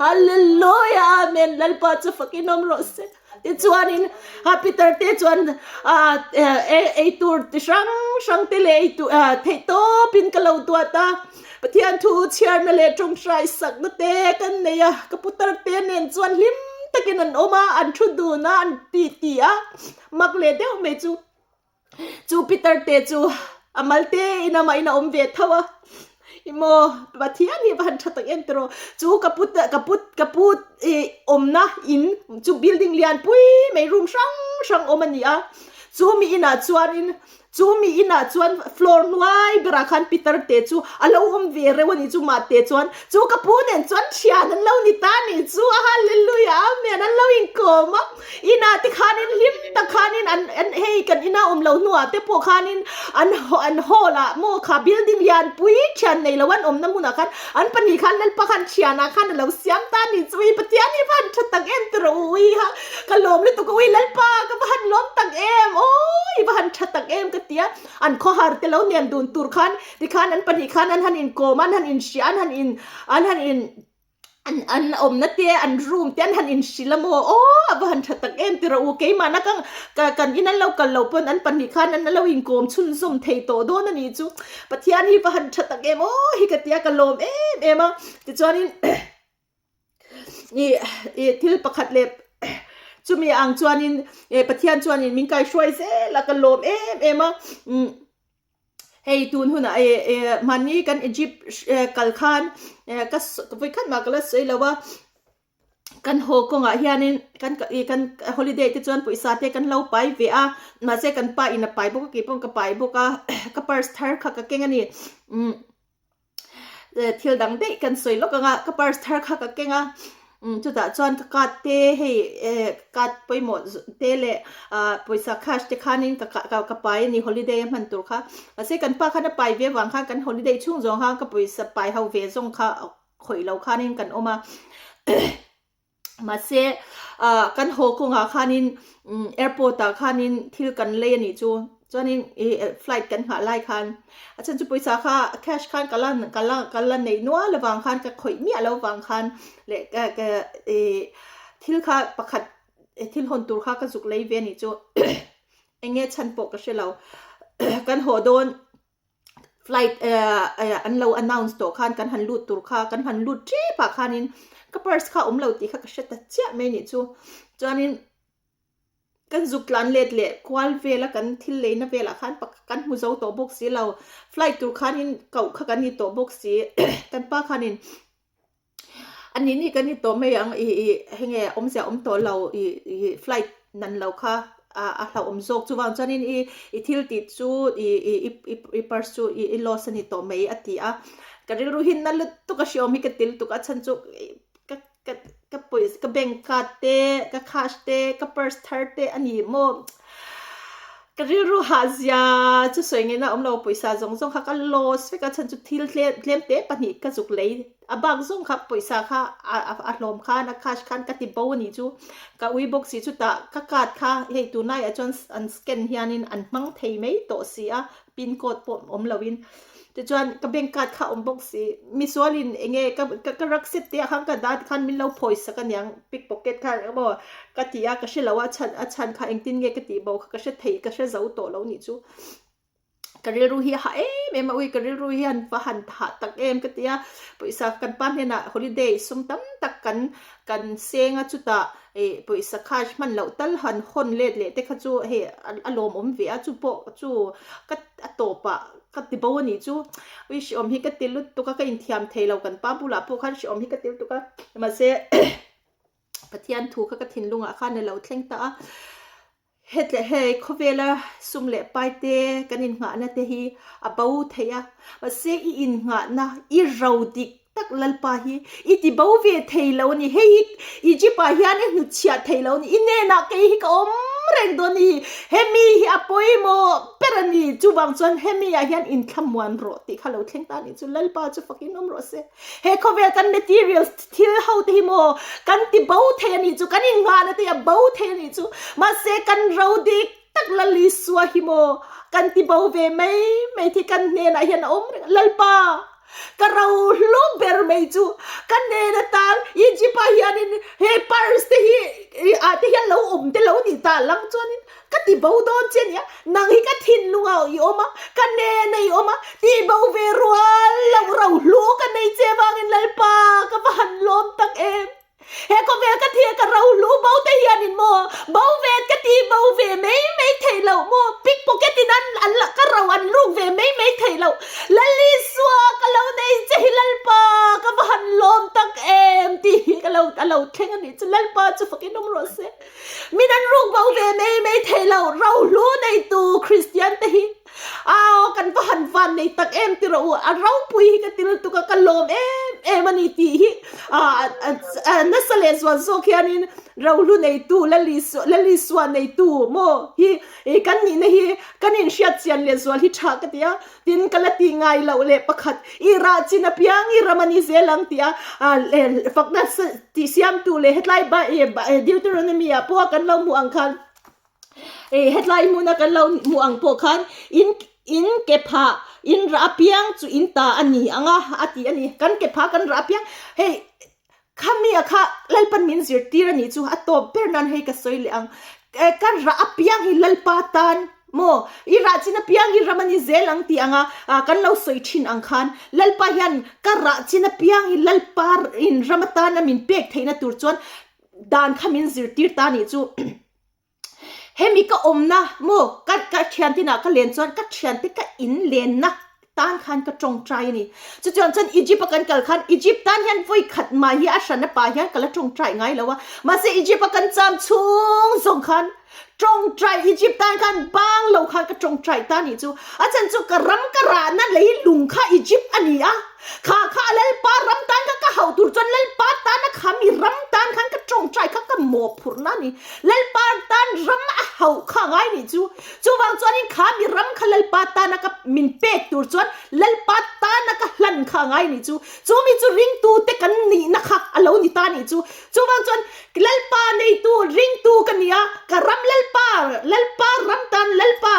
Hallelujah! Amen! Lalpa chu fakin awm rawh se. Tichuanin ha Peter te chuan ei tur ti hrang hrang te leh ei tur theih tawpin ka lo duat a. Pathian thu chhiarna leh tawngtai sakna te kan nei a, ka putar te nen chuan hlim takin an awm a, an thu dun a, an ti ti a. Mak leh deuh mai chu chu Peter te chu a mal te in amah in a awm ve tho a emaw Pathian hi va han tha tak em tiraw chu ka put ka put ka pu ih awmna in chu building lian pui mai room hrang hrang awm a ni a chu mi inah chuanin chu mi inah chuan floor hnuai berah khan Peter te chu a lo awm ve reuh a ni chu mah te chuan chu ka pu nen chuan thian an lo ni ta a ni chu a hallelujah amen an lo inkawm a. Inah te khanin hlim tak khanin an an hei kan ina awm lo hnuah te pawh khanin an an hall ah maw kha building lian pui thian nei lo an awmna hmunah khan an pahnih khan Lalpa khan thianah khan a lo siam ta a ni chu i Pathian hi va han tha tak em tiraw u ui ha ka lawm lutuk a ui Lalpa ka va han lawm tak em awii va han tha tak em ka ti a an khawhar te lo hniam dun tur khan tikhan an pahnih khan an han inkawm a an han inhria an han in an han in An an awmna te an room te an han inhrilh a maw aw a va han tha tak em tiraw u keimahna ka ka kan in an lo kal loh pawn an pahnih khan an lo inkawm chhunzawm thei tawh dawn a nih chu Pathian hi va han tha tak em aw hi ka tia ka lawm em em a tichuanin ih ih thil pakhat leh chumi ang chuanin eh Pathian chuanin min kaihruai zel a ka lawm em em a umm. Hei tun hunah eh eh mahni kan Egypt eh kal khan eh ka vawi khat mah ka la sawi lo a, kan haw kawngah hianin kan ih kan holiday te chuan pawisa te kan lo pai ve a, mahse kan pa in a pai bawk a keipawh ka pai bawk a ka purse thar kha ka keng a ni umm. thil dang daih kan sawi lawk ang a ka purse thar kha ka keng a umm chutah chuan ka card te hei eh card pawimawh te leh ah pawisa cash te khanin ka ka ka pai a ni holiday a hman tur kha mahse kan pa khan a pai ve avang khan kan holiday chhung zawng khan ka pawisa pai ho ve zawng kha khawih lo khanin kan awm a. Mahse ah kan haw kawngah khanin airport ah khanin thil kan lei a nih chu chuanin ih flight kan nghah lai khan a chhan chu pawisa kha cash khan ka la ka la ka la neih nual avang khan ka khawih miah lo vang khan leh ka ka ih thil kha pakhat thil hawn tur kha ka zuk lei ve a nih chu eng nge chhan pawh ka hre lo kan haw dawn. flight an lo announce tawh khan kan han lut tur kha kan han lut tep ah khanin ka purse kha awm lo tih kha ka hre ta chiah mai anih chu chuanin kan zuk tlan let leh kual vela kan thil leina velah khan kan hmu zo tawh bawk si lo flight tur khanin koh kha kan ni tawh bawk si kan pa khanin A nih nih kan ni tawh mai ang ih ih hei nge awmzia awm tawh lo ih ih flight nan lo kha a a hlauhawm zawk chuvang chuanin i i thil tih chu ih ih i i i purse chu i i loss a ni tawh mai a ti a ka rilru hi na lutuk a hriawm hi ka ti lutuk a chhan chu ka ka ka pawisa ka bank card te ka cash te ka purse thar te a ni maw ka rilru hah zia chu sawi ngaihna awm lo pawisa zawng zawng kha ka loss vek a chhan chu thil tlem tlem te pahnih ka zuk lei. A bak zawng kha pawisa kha a hlawm khan a cash khan ka ti bo a nih chu ka ui bawk si chutah ka card kha hei tunlaiah chuan an scan hianin an hmang thei mai tawh si a pin code pawh awm loin. Tichuan ka bank card kha a awm bawk si. Misualin eng nge ka ka ka rak set te ah khan ka dah tikhan min lo phawi sak aniang pickpocket khan emaw ka ti a ka hre lo a chhan a chhan kha engtin nge ka tih bo kha ka hre thei ka hre zo tawh lo nih chu. Ka rilru hi a hah em em a ui ka rilru hi han va han hah tak em ka ti a pawisa kan pa hnenah holiday sum tam tak kan kan seng a chutah ih pawisa kha hman loh tal han hawn let leh te kha chu hei a lawmawm ve a chu pawh chu ka a tawpah ka ti bo a nih chu ui hreawm hi ka ti lutuk a ka inthiam thei lo kan pa bulah pawh khan hreawm hi ka ti lutuk a mahse Pathian thu kha ka thinlungah khan a lo thleng ta a. Hetle hei khawvela sum leh pai te kan innghahna te hi a bo thei a, mahse i innghahna i ro dik tak Lalpa hi i ti bo ve thei lo a ni. Hei hi Egypt ah hian i hnutchhiah thei lo a ni, i hnenah kei hi ka awm reng dawn a ni, hemi hi a pawimawh ber a ni, chuvang chuan hemi ah hian inthlamuan rawh tih kha lo thleng ta a nih chu Lalpa chu fakin awm rawh se. He khawvel kan materials thil ho te hi maw kan ti bo thei a nih chu, kan innghahna te hi a bo thei a nih chu, mahse kan ro dik tak Lal Isua hi maw kan ti bo ve mai mai thi kan hnenah hian a awm reng a, Lalpa ka ro hlu ber mai chu ka hnen atan Egypt ah hianin he purse te hi ah te hian lo awm te lo nih ta lang chuanin Ka ti bo dawn che nia, nang hi ka thinlung ah i awm a, ka nen a i awm a, ti bo ve rual loh ro hlu ka nei che vangin Lalpa ka va han lawm tak em. He khawvel ka thil ka ro hlu bo te hianin maw bo ve ka ti bo ve mai mai thei loh maw pickpocket in an an ka ro an ruk ve mai mai thei loh Lalisua ka lo nei che hi Lalpa ka va han lawm tak em tih hi ka lo a lo thleng a nih chu Lalpa chu fakin awm rawh se. Min an ruk bo ve mai mai thei lo, rohlu neitu Kristian te hi aw kan va han van nei tak em ti rawh u, a ropui hi ka ti lutuk a, ka lawm em em a ni tih hi nasa leh zual zawk hianin rohlu neitu Lalisua neitu maw hi kan nihna hi kan inhriat chian leh zual hi tha ka ti a. Tin, ka la tih ngai loh leh pakhat, i rah chin apiang i ram a ni zel ang tia fakna tih siamtu leh hetlai Deuteronomy ah pawha kan lo hmuh ang khan, hetlai hmuna kan lo hmuh ang pawh khan in in ke phah in rah apiang chu in ta a ni ang a, a ti a ni. Kan ke phah kan rah apiang hei khami a kha Lalpan min zirtir a nih chu a tawp ber nan hei ka sawi leh ang. Ka rah apiang hi Lalpa tan maw i rah chin apiang hi ram a ni zel ang tih anga kan lo sawi thin ang khan Lalpa hian ka rah chin apiang hi Lalpa in ram atana min pek theihna tur chuan dan kha min zirtir ta nih chu. Hemi ka awmna maw ka ka thian tinah ka len chuan ka thiante ka in lenna tan khan ka tawngtai a ni. Chutiang chuan Egypt a kan kal khan Egypt tan hian vawi khat mah hi a hran a pa hian ka la tawngtai ngai lo a. Mahse Egypt a kan cham chhung zawng khan tawngtai Egypt tan khan bang lo khan ka tawngtai ta nih chu. A chhan chu ka ram ka rahna lei lung kha Egypt a ni a. Kha kha a Lalpa ram tan kha ka hauh tur chuan Lalpa tana kha mi ram tan khan ka tawngtai kha ka mawhphurhna a ni. Lalpa tan ram a hauh kha ngai nih chu. Chuvang chuanin kha mi ram kha Lalpa tana ka min pek tur chuan Lalpa tana ka hlan kha ngai nih chu. Chu mi chu ringtu te kan nihna kha a lo ni ta nih chu. Chuvang chuan Lalpa neitu ringtu ka ni a, ka ram Lalpa, Lalpa ram tan Lalpa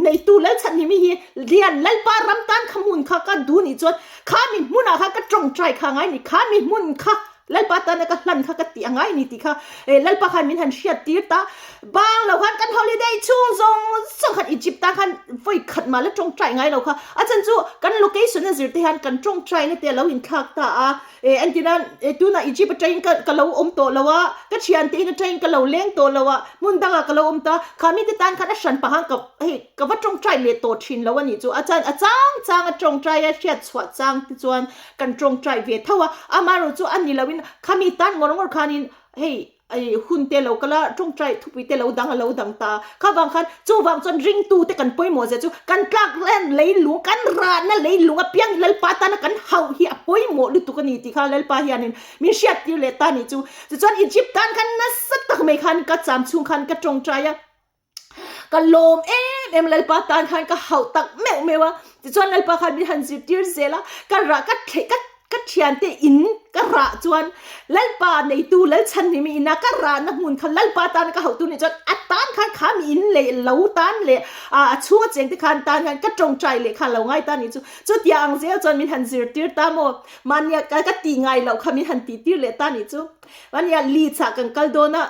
neitu Lalchhanhimi hi lian Lalpa ram tan kha hmun kha ka duh nih chuan kha mi hmunah kha ka tawngtai kha ngai ni, kha mi hmun kha Lalpa tana ka hlan kha ka tih a ngai ni tih kha Lalpa khan min han hriat tir ta. Bang lo khan kan holiday chhung zawng zawng khan Egypt tan khan vawi khat mah la tawngtai ngai lo kha. A chhan chu kan location a zir te hian kan tawngtaina te a lo inthlak ta a. E entirna e tunah Egypt atangin ka ka lo awm tawh lo a, ka thiante in atangin ka lo leng tawh lo a, hmun dangah ka lo awm ta, kha mite tan khan a hran pah ka hei ka va tawngtai leh tawh thin lo a nih chu, a chan a chang chang a tawngtai a hriat chhuah chang te chuan kan tawngtai ve tho a, amaherawh chu a ni loin khami tan ngawr ngawr khanin hei Ei hun te lo kal a, tawngtai thupui te lo dang a lo dang ta. Kha vang khan chuvang chuan ringtu te kan pawimawh zia chu kan tlak len leilung, kan rahna leilung apiang Lalpa tana kan hauh hi a pawimawh lutuk a ni tih kha Lalpa hianin min hriattir leh ta nih chu. Tichuan Egypt tan khan nasa tak mai khan ka cham chhung khan ka tawngtai a. Ka lawm em em Lalpa tan khan ka hauh tak meuh meuh a, tichuan Lalpa khan min han zirtir zel a, ka rah ka thleh ka. Ka thiante in ka rah chuan Lalpa neitu Lalchhanhimi ina ka rahna hmun kha Lalpa tana ka hauhtu nih chuan a tan khan kha mi in leh lo tan leh a chhunga chengte khan tan hian ka tawngtai leh kha lo ngai ta nih chu. Chutia ang zel chuan min han zirtir ta maw? Mahnia ka tih ngai loh kha min han tihtir leh ta nih chu. Mahnia Leeds ah kan kal dawn a.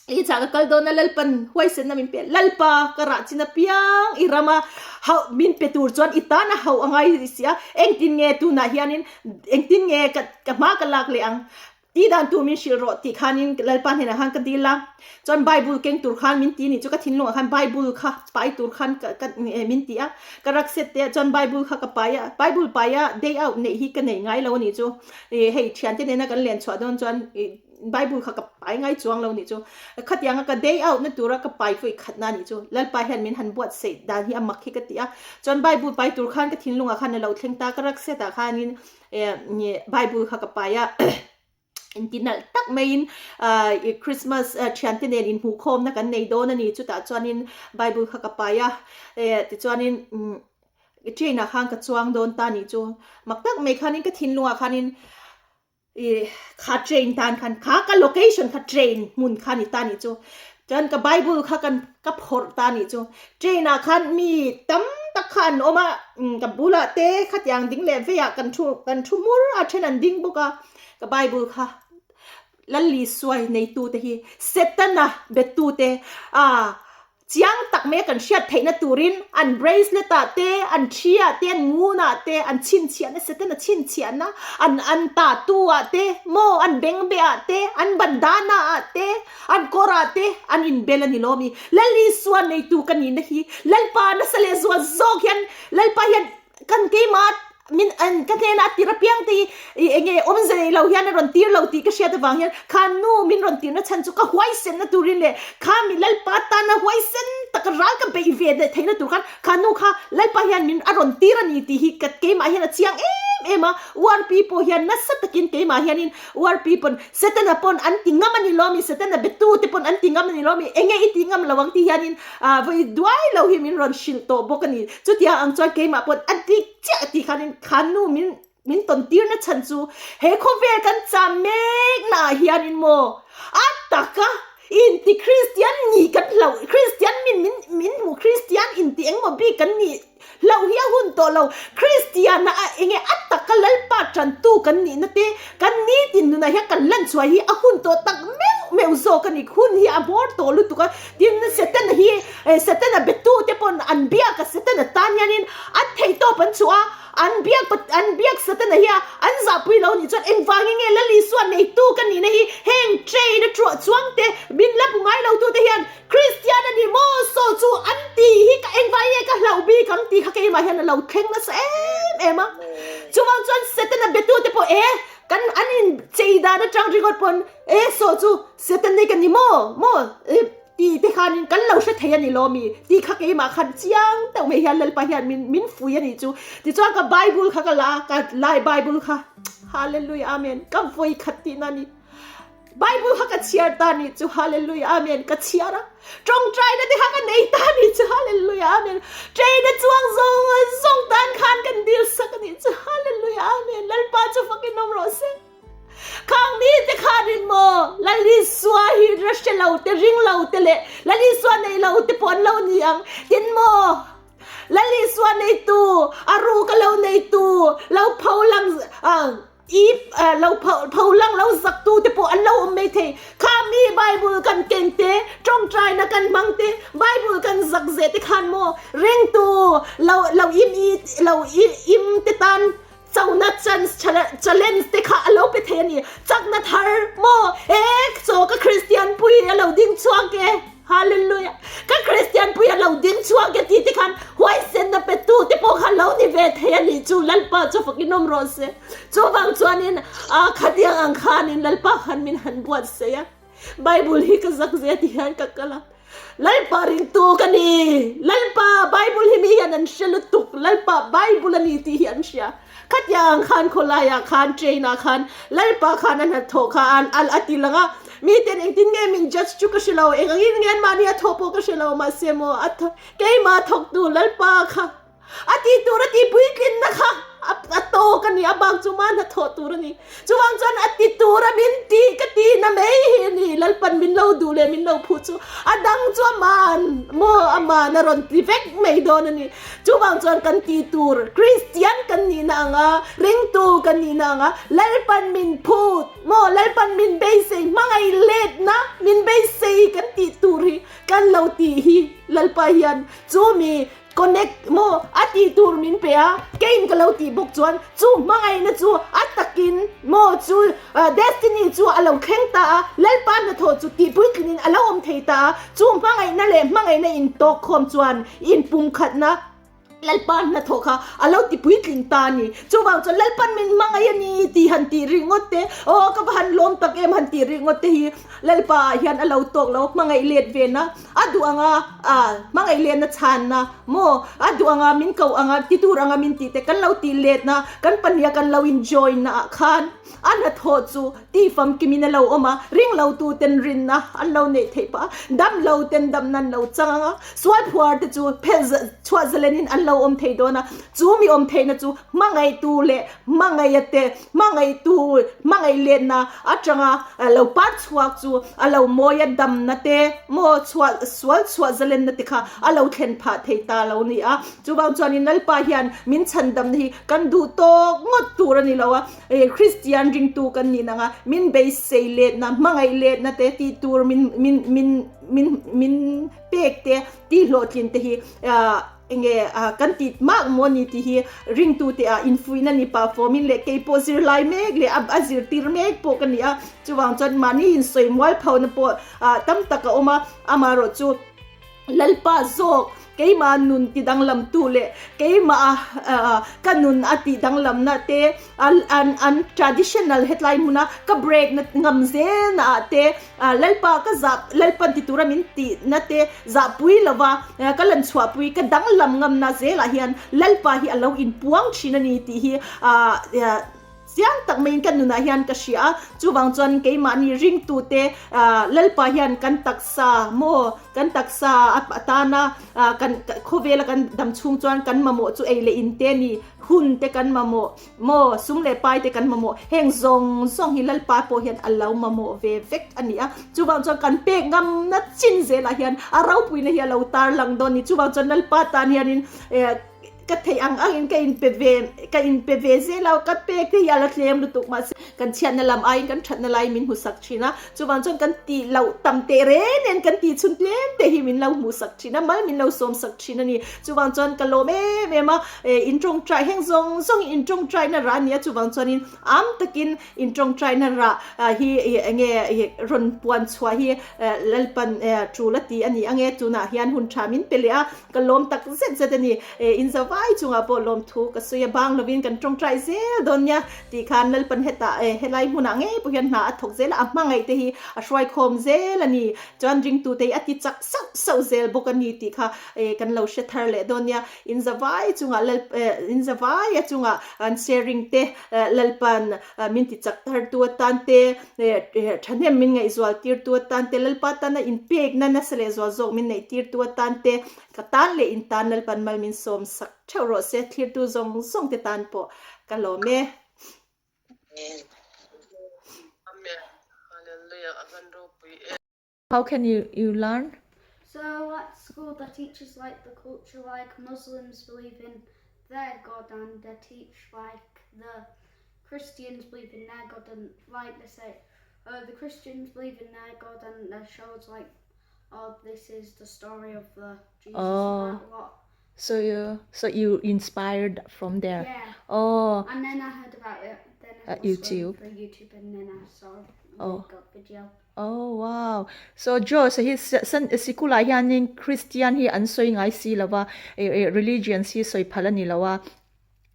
I chah ka kal dawn a Lalpan huaisenna min pe Lalpa ka rah chin apiang i rama hauh min pe tur chuan i tan a hauh a ngai si a engtin nge tunah hianin engtin nge ka ka hma ka lak leh ang tih dan tur min hrilh rawh tih khanin Lalpa hnenah khan ka dil a chuan Bible keng tur khan min ti nih chu ka thinlungah khan Bible kha pai tur khan ka ka min ti a ka rak set te ah chuan Bible kha ka pai a Bible pai a day out neih hi ka nei ngai lo a nih chu hei thiante nena kan len chhuah dawn chuan ih Bible kha ka pai ngai chuang lo nih chu. Khatianga ka day out na tura ka pai vawi khatna nih chu. Lalpa hian min han buatsaih dan hi a mak hi ka ti a. Chuan Bible pai tur khan ka thinlungah khan a lo thleng ta. Ka rak set ah khanin Bible kha ka pai a. Inti nalh tak maiin Christmas thiante nen inhmuhkhawmna kan nei dawn a ni. Chutah chuanin Bible kha ka pai a. Tichuanin train ah khan ka chuang dawn ta nih chu. Mak tak mai khanin ka thinlungah khanin I kha train tan khan kha ka location kha train hmun kha ni ta nih chu chuan ka bible kha kan ka phawrh ta nih chu train ah khan mi tam tak kha an awm a ka bulah te khatiang ding leh veiah kan thu kan thu mur a then an ding bawk a ka bible kha Lalisua neitu te hi Setana bettu te a Chiang tak mai a kan hriat theihna turin an bracelet ah te, an thi ah te, an ngun ah te, an chhinchhiahna Satan a chhinchhiahna, an an tattoo ah te, maw an bengbeh ah te, an bandana ah te, an kawr ah te an inbel a ni lawm i. Lal Isua neitu ka nihna hi Lalpa nasa leh zual zawk hian Lalpa hian Kan keimah min an ka hnenah a tir apiang te hi i enge awmze nei lo hian a rawn tir lo tih ka hriat avang hian kha nu min rawn tirna chhan chu ka huaisenna turin leh kha mi Lalpa tana huaisen taka ral ka beih ve leh theihna tur khan kha nu kha Lalpa hian min a rawn tir a ni tih hi ka keimah hian a chiang em em a URP pawh hian nasa takin keimah hianin URP pawn Setana pawn an ti ngam a ni lo mi Setana betu te pawn an ti ngam a ni lo mi enge i ti ngam lo ang tih hianin ah vawi duai lo hi min rawn hrilh tawh bawk a ni. Chutiang ang chuan keimah pawn a dik chiah tih khanin kha nu min min tawn tir na chhan chu he khawvel kan cham mek naah hianin maw a taka inti Kristian ni kan hlauh Kristian min min min hmu Kristian inti engmaw bik kan nih hlauh hi a hun tawh lo Kristiana a enge a taka Lalpa tantu kan nihna te kan nitin nunah hian kan lan chhuah hi a hun tawh tak meuh meuh zawk a ni hun hi a hmawr tawh lutuk a tin Setana hi Setana betute pawn an biak a Setana tan hianin an theihtawp an chhuah a, an biak an biak Setana hi a an zahpui lo nih chuan engvangin nge Lal Isua neitu ka nihna hi heng train a truah chuang te min la hmu ngai lo tute hian Kristian a ni maw saw chu an ti hi ka engvangin nge ka hlauh bik ang tih kha keimah hian a lo thleng nasa em em a. Chuvang chuan Setana betute pawh e kan an inchei dan atang ringawt pawn e saw chu Satan nei ka ni maw maw e Ti te khanin kan lo hre thei a ni lo mi? Ti kha keimah khan chiang deuh mai hian Lalpa hian min min fui a nih chu. Tichuan ka Bible kha ka la a, ka lai Bible kha Hallelujah Amen ka vawi khat tihna a ni. Bible kha ka chhiar ta nih chu Hallelujah Amen ka chhiar a, tawngtaina te kha ka nei ta nih chu Hallelujah Amen train a chuang zawng zawng tan khan kan dil sak a nih chu Hallelujah Amen Lalpa chu fakin awm rawh se. Khang mi te khanin maw Lal Isua hi ra hre lo te ring lo te leh Lal Isua nei lo te pawh an lo ni ang tin maw Lal Isua neitu a ruk a lo neitu lo pho lang i lo pho lang lo zak tu te pawh an lo awm mai thei kha mi Bible kan keng te tawngtaina kan hmang te Bible kan zak zeh te khan maw ringtu lo lo im i lo im te tan Chona chance challenge te kha a lo pe thei a ni. Chakna thar maw e chaw ka Kristian pui a lo ding chhuak e. Hallelujah. Ka Kristian pui a lo ding chhuak e tih te khan huaisenna pe tu te pawh kha lo ni ve thei a ni chu Lalpa chu fakin awm rawh se. Chuvang chuanin a khatiang ang khanin Lalpa khan min han buatsaih a. Bible hi ka zak zia ti hian ka kal a. Lalpa ringtu ka ni. Lalpa Bible hi mi hian an hre lutuk. Lalpa Bible a ni tih hi an hria. Khatiang khan khawlaiah khan train ah khan Lalpa khan a hnathawh kha an al a ti lang a. Mi ten engtin nge min judge chu ka hre lo. Eng angin nge anmahni a thawh pawh ka hre lo. Mahse maw a keimah thawktu Lalpa kha a tih tur a tih puitlinna kha a tawk a ni. ni, a bak chu ma hnathawh tur a ni. Chuvang chuan a ti tura min ti ka ti na mai hi a ni, Lalpan min lo duh leh min lo phu chu a dang chu a man maw a man a rawn ti vek mai dawn a ni. Chuvang chuan kan ti tur Kristian kan nihna anga ringtu kan nihna anga Lalpan min phut maw Lalpan min beisei hmangaih letna min beisei kan tih tur hi kan lo tih hi Lalpa hian chu mi Connect maw a tih tur min pe a, keiin ka lo tih bawk chuan chu hmangaihna chu a takin maw chu destiny chu a lo thleng ta a, Lalpa hnathawh chu tihpuitlinin a lo awm thei ta a, chu hmangaihna leh hmangaihna intawk khawm chuan inpumkhatna Lalpa hnathawh kha a lo tipuitling ta a ni. Chuvang chuan Lalpan min hmangaih a ni tih han tih ringawt te, aw ka va han lawm tak em han tih ringawt te hi Lalpa ah hian a lo tawk lo, hmangaih let ve na. A duh anga hmangaih lenna chhanna maw, a duh anga min koh anga ti tur anga min tih te kan lo tih letna, kan pahniha kan lo in join na ah khan a hnathawh chu ti famkimin a lo awm a, ring lo tu ten rinna an lo neih theih pah a, dam lo ten damna an lo chang anga, sual phuar te chu phelh chhuah zalenin an lo awm thei dawn a, chu mi awm theihna chu hmangaihtu leh hmangaih te hmangaihtu hmangaih letna atanga lo par chhuak chu a lo mawi a damna te maw chhuah sual chhuah zalenna te kha a lo thlen phah thei ta lo ni a chuvang chuanin Lalpa hian min chhandamna hi kan duh tawk ngawt tur a ni lo a Kristian ringtu kan nih nanga min beisei letna hmangaih letna te tih tur min min min min min pek te tih hlawhtlin te hi Enge kan tih mak maw ni tih hi ringtute ah infuihna ni pah fawmin leh kei pawh zirlai mek leh a zirtir mek pawh ka ni a, chuvang chuan mahni insawi mual phona pawh tam tak a awm a, amaherawh chu Lalpa zawk keimah nun ti danglamtu leh keimah ka nun a tih danglamna te an an traditional hetlai hmuna ka break na ngam zelna ah te Lalpa ka zah Lalpan ti tura min tihna te Zahpui lova ka lan chhuahpui ka danglam ngamna zelah hian Lalpa hi a lo inpuang thin a ni tih hi chiang tak maiin ka nunah hian ka hria a. Chuvang chuan keimahni ringtute Lalpa hian kan taksa maw kan taksa atana kan khawvela kan dam chhung chuan kan mamawh chu ei leh in te a ni, hun te kan mamawh. Maw, sum leh pai te kan mamawh, heng zawng zawng hi Lalpa pawh hian a lo mamawh ve vek a ni a. Chuvang chuan kan pek ngamna chin zelah hian a ropuina hi a lo tar lang dawn a ni. Chuvang chuan Lalpa tan hianin ka theih ang angin ka inpe ve, ka inpe ve zel a, ka pek te hi a la tlem lutuk mahse kan chhiatna lam aiin kan thatna laiin min hmusak thin a. Chuvang chuan kan tih loh tam teh reng nen kan tih chhun tlem te hi min lo hmuhsak thin a, mal min lo sawmsak thin a ni. Chuvang chuan ka lawm em em a. In tawngtai heng zawng zawng hi in tawngtaina rah a ni a, chuvang chuanin am takin in tawngtaina rah hi enge rawn puan chhuah hi Lalpan tul a ti a ni ange, tunah hian hun tha min pe leh a, ka lawm tak zet zet a ni. In zavai chungah pawh lawmthu ka sawi a, bang lovin kan tawngtai zel dawn nia tih khan Lalpan hetah helai hmunah ngei pawh hian hna a thawk zel a, a hmangaih te hi a hruaikhawm zel a ni. Chuan ringtute hi a ti chak sauh sauh zel bawk a ni tih kha kan lo hre thar leh dawn nia. In zavai chungah lal in zavai a chungah an sharing te Lalpan min ti chak thar tu atan te thahnem min ngaihzual tir tu atan te Lalpa tana in pekna nasa leh zual zawk min neih tir tu atan te ka tan leh in tan Lalpan mal min sawm sak theuh rawh se thlirtu zawng zawng te tan pawh ka lawm e. Amen. Hallelujah. A van ropui em. How can you you learn? So at school the teachers like the culture like Muslims believe in their God and they teach like the Christians believe in their God and like they say uh, the Christians believe in their God and they show us like oh this is the story of the Jesus oh. and that lot. So you so you inspired from there. Yeah. Oh. And then I heard about it. Then I uh, YouTube. The YouTube and then I saw oh. God video. Oh wow. So Josh hi san sikula hianin Christian hi an sawi ngai si lova religions hi sawi phal ani lo a.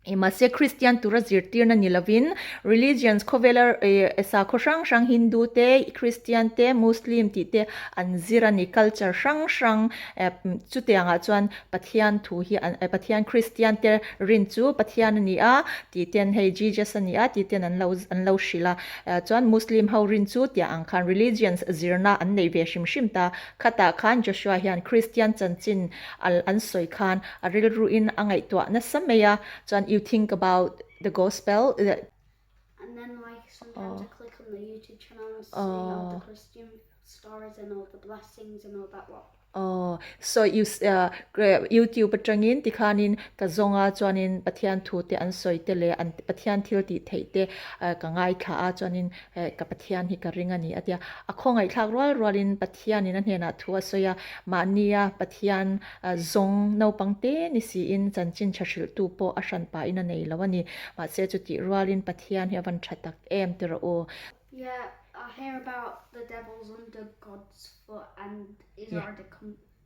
Mahse Christian tura zirtirna ni lovin religions khawvela sakhaw hrang hrang Hindu te, Christian te, Muslim tih te an zir a ni culture hrang hrang chutiangah chuan Pathian thu hi an Pathian Christian te rin chu Pathian a ni a tih ten hei Jesus a ni a tih ten an lo an lo hrilh a chuan Muslim ho rin chu tiah ang khan religions zirna an nei ve hrim hrim ta khatah khan Joshua hian Christian chanchin an sawi khan A rilruin a ngaihtuah nasa mai a, chuan you think about the gospel? And then like sometimes I click on the YouTube channel and see all the Christian stories and all the blessings and all that lot. Aw, so you YouTube atangin tikhanin ka zawnga chuanin Pathian thu te an sawi te leh an Pathian thil tih theih te ka ngaithla a chuanin ka Pathian hi ka ring a ni a tia. A khawngaihthlak rual rualin Pathianin a hnenah thu a sawi a, mahnia Pathian zawng naupang te ni siin chanchin tha hrilhtu pawh a hran pahin a nei lo a ni. Mahse chutih rualin Pathian hi a van tha tak em ti rawh u. Yeah, I hear about the devil's under God's foot and is already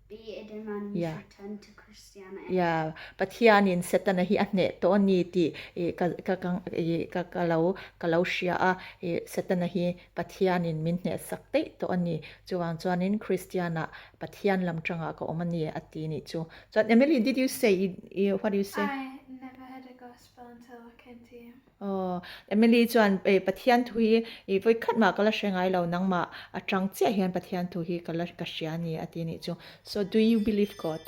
beaten him and you should turn to Christianity. Yeah, Pathianin Setana hi a hneh tawh a ni tih ka ka ka ka ka lo ka lo hria a, Setana hi Pathianin min hneh sak daih tawh a ni. Chuvang chuanin Christian-ah Pathian lam tangah ka awm a ni a ti nih chu. Chuan Emily, did you say, what do you say? I never heard a gospel until I came to you. Aw, Emily chuan eh Pathian thu hi ih vawi khat mah ka la hre ngai lo, nangmah atang chiah hian Pathian thu hi ka la ka hria a ni a ti nih chu. So do you believe God?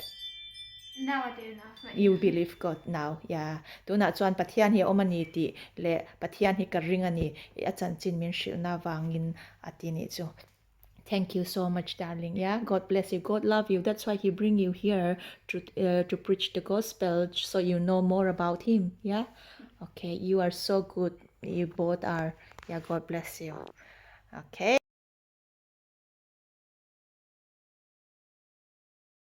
Now I do now, not You believe God now, yeah. Tunah chuan Pathian hi a awm a ni tih leh Pathian hi ka ring a ni, a chanchin min hrilhna vangin a ti nih chu. Thank you so much darling yeah God bless you God love you that's why he bring you here to uh, to preach the gospel so you know more about him yeah okay you are so good you both are yeah God bless you okay.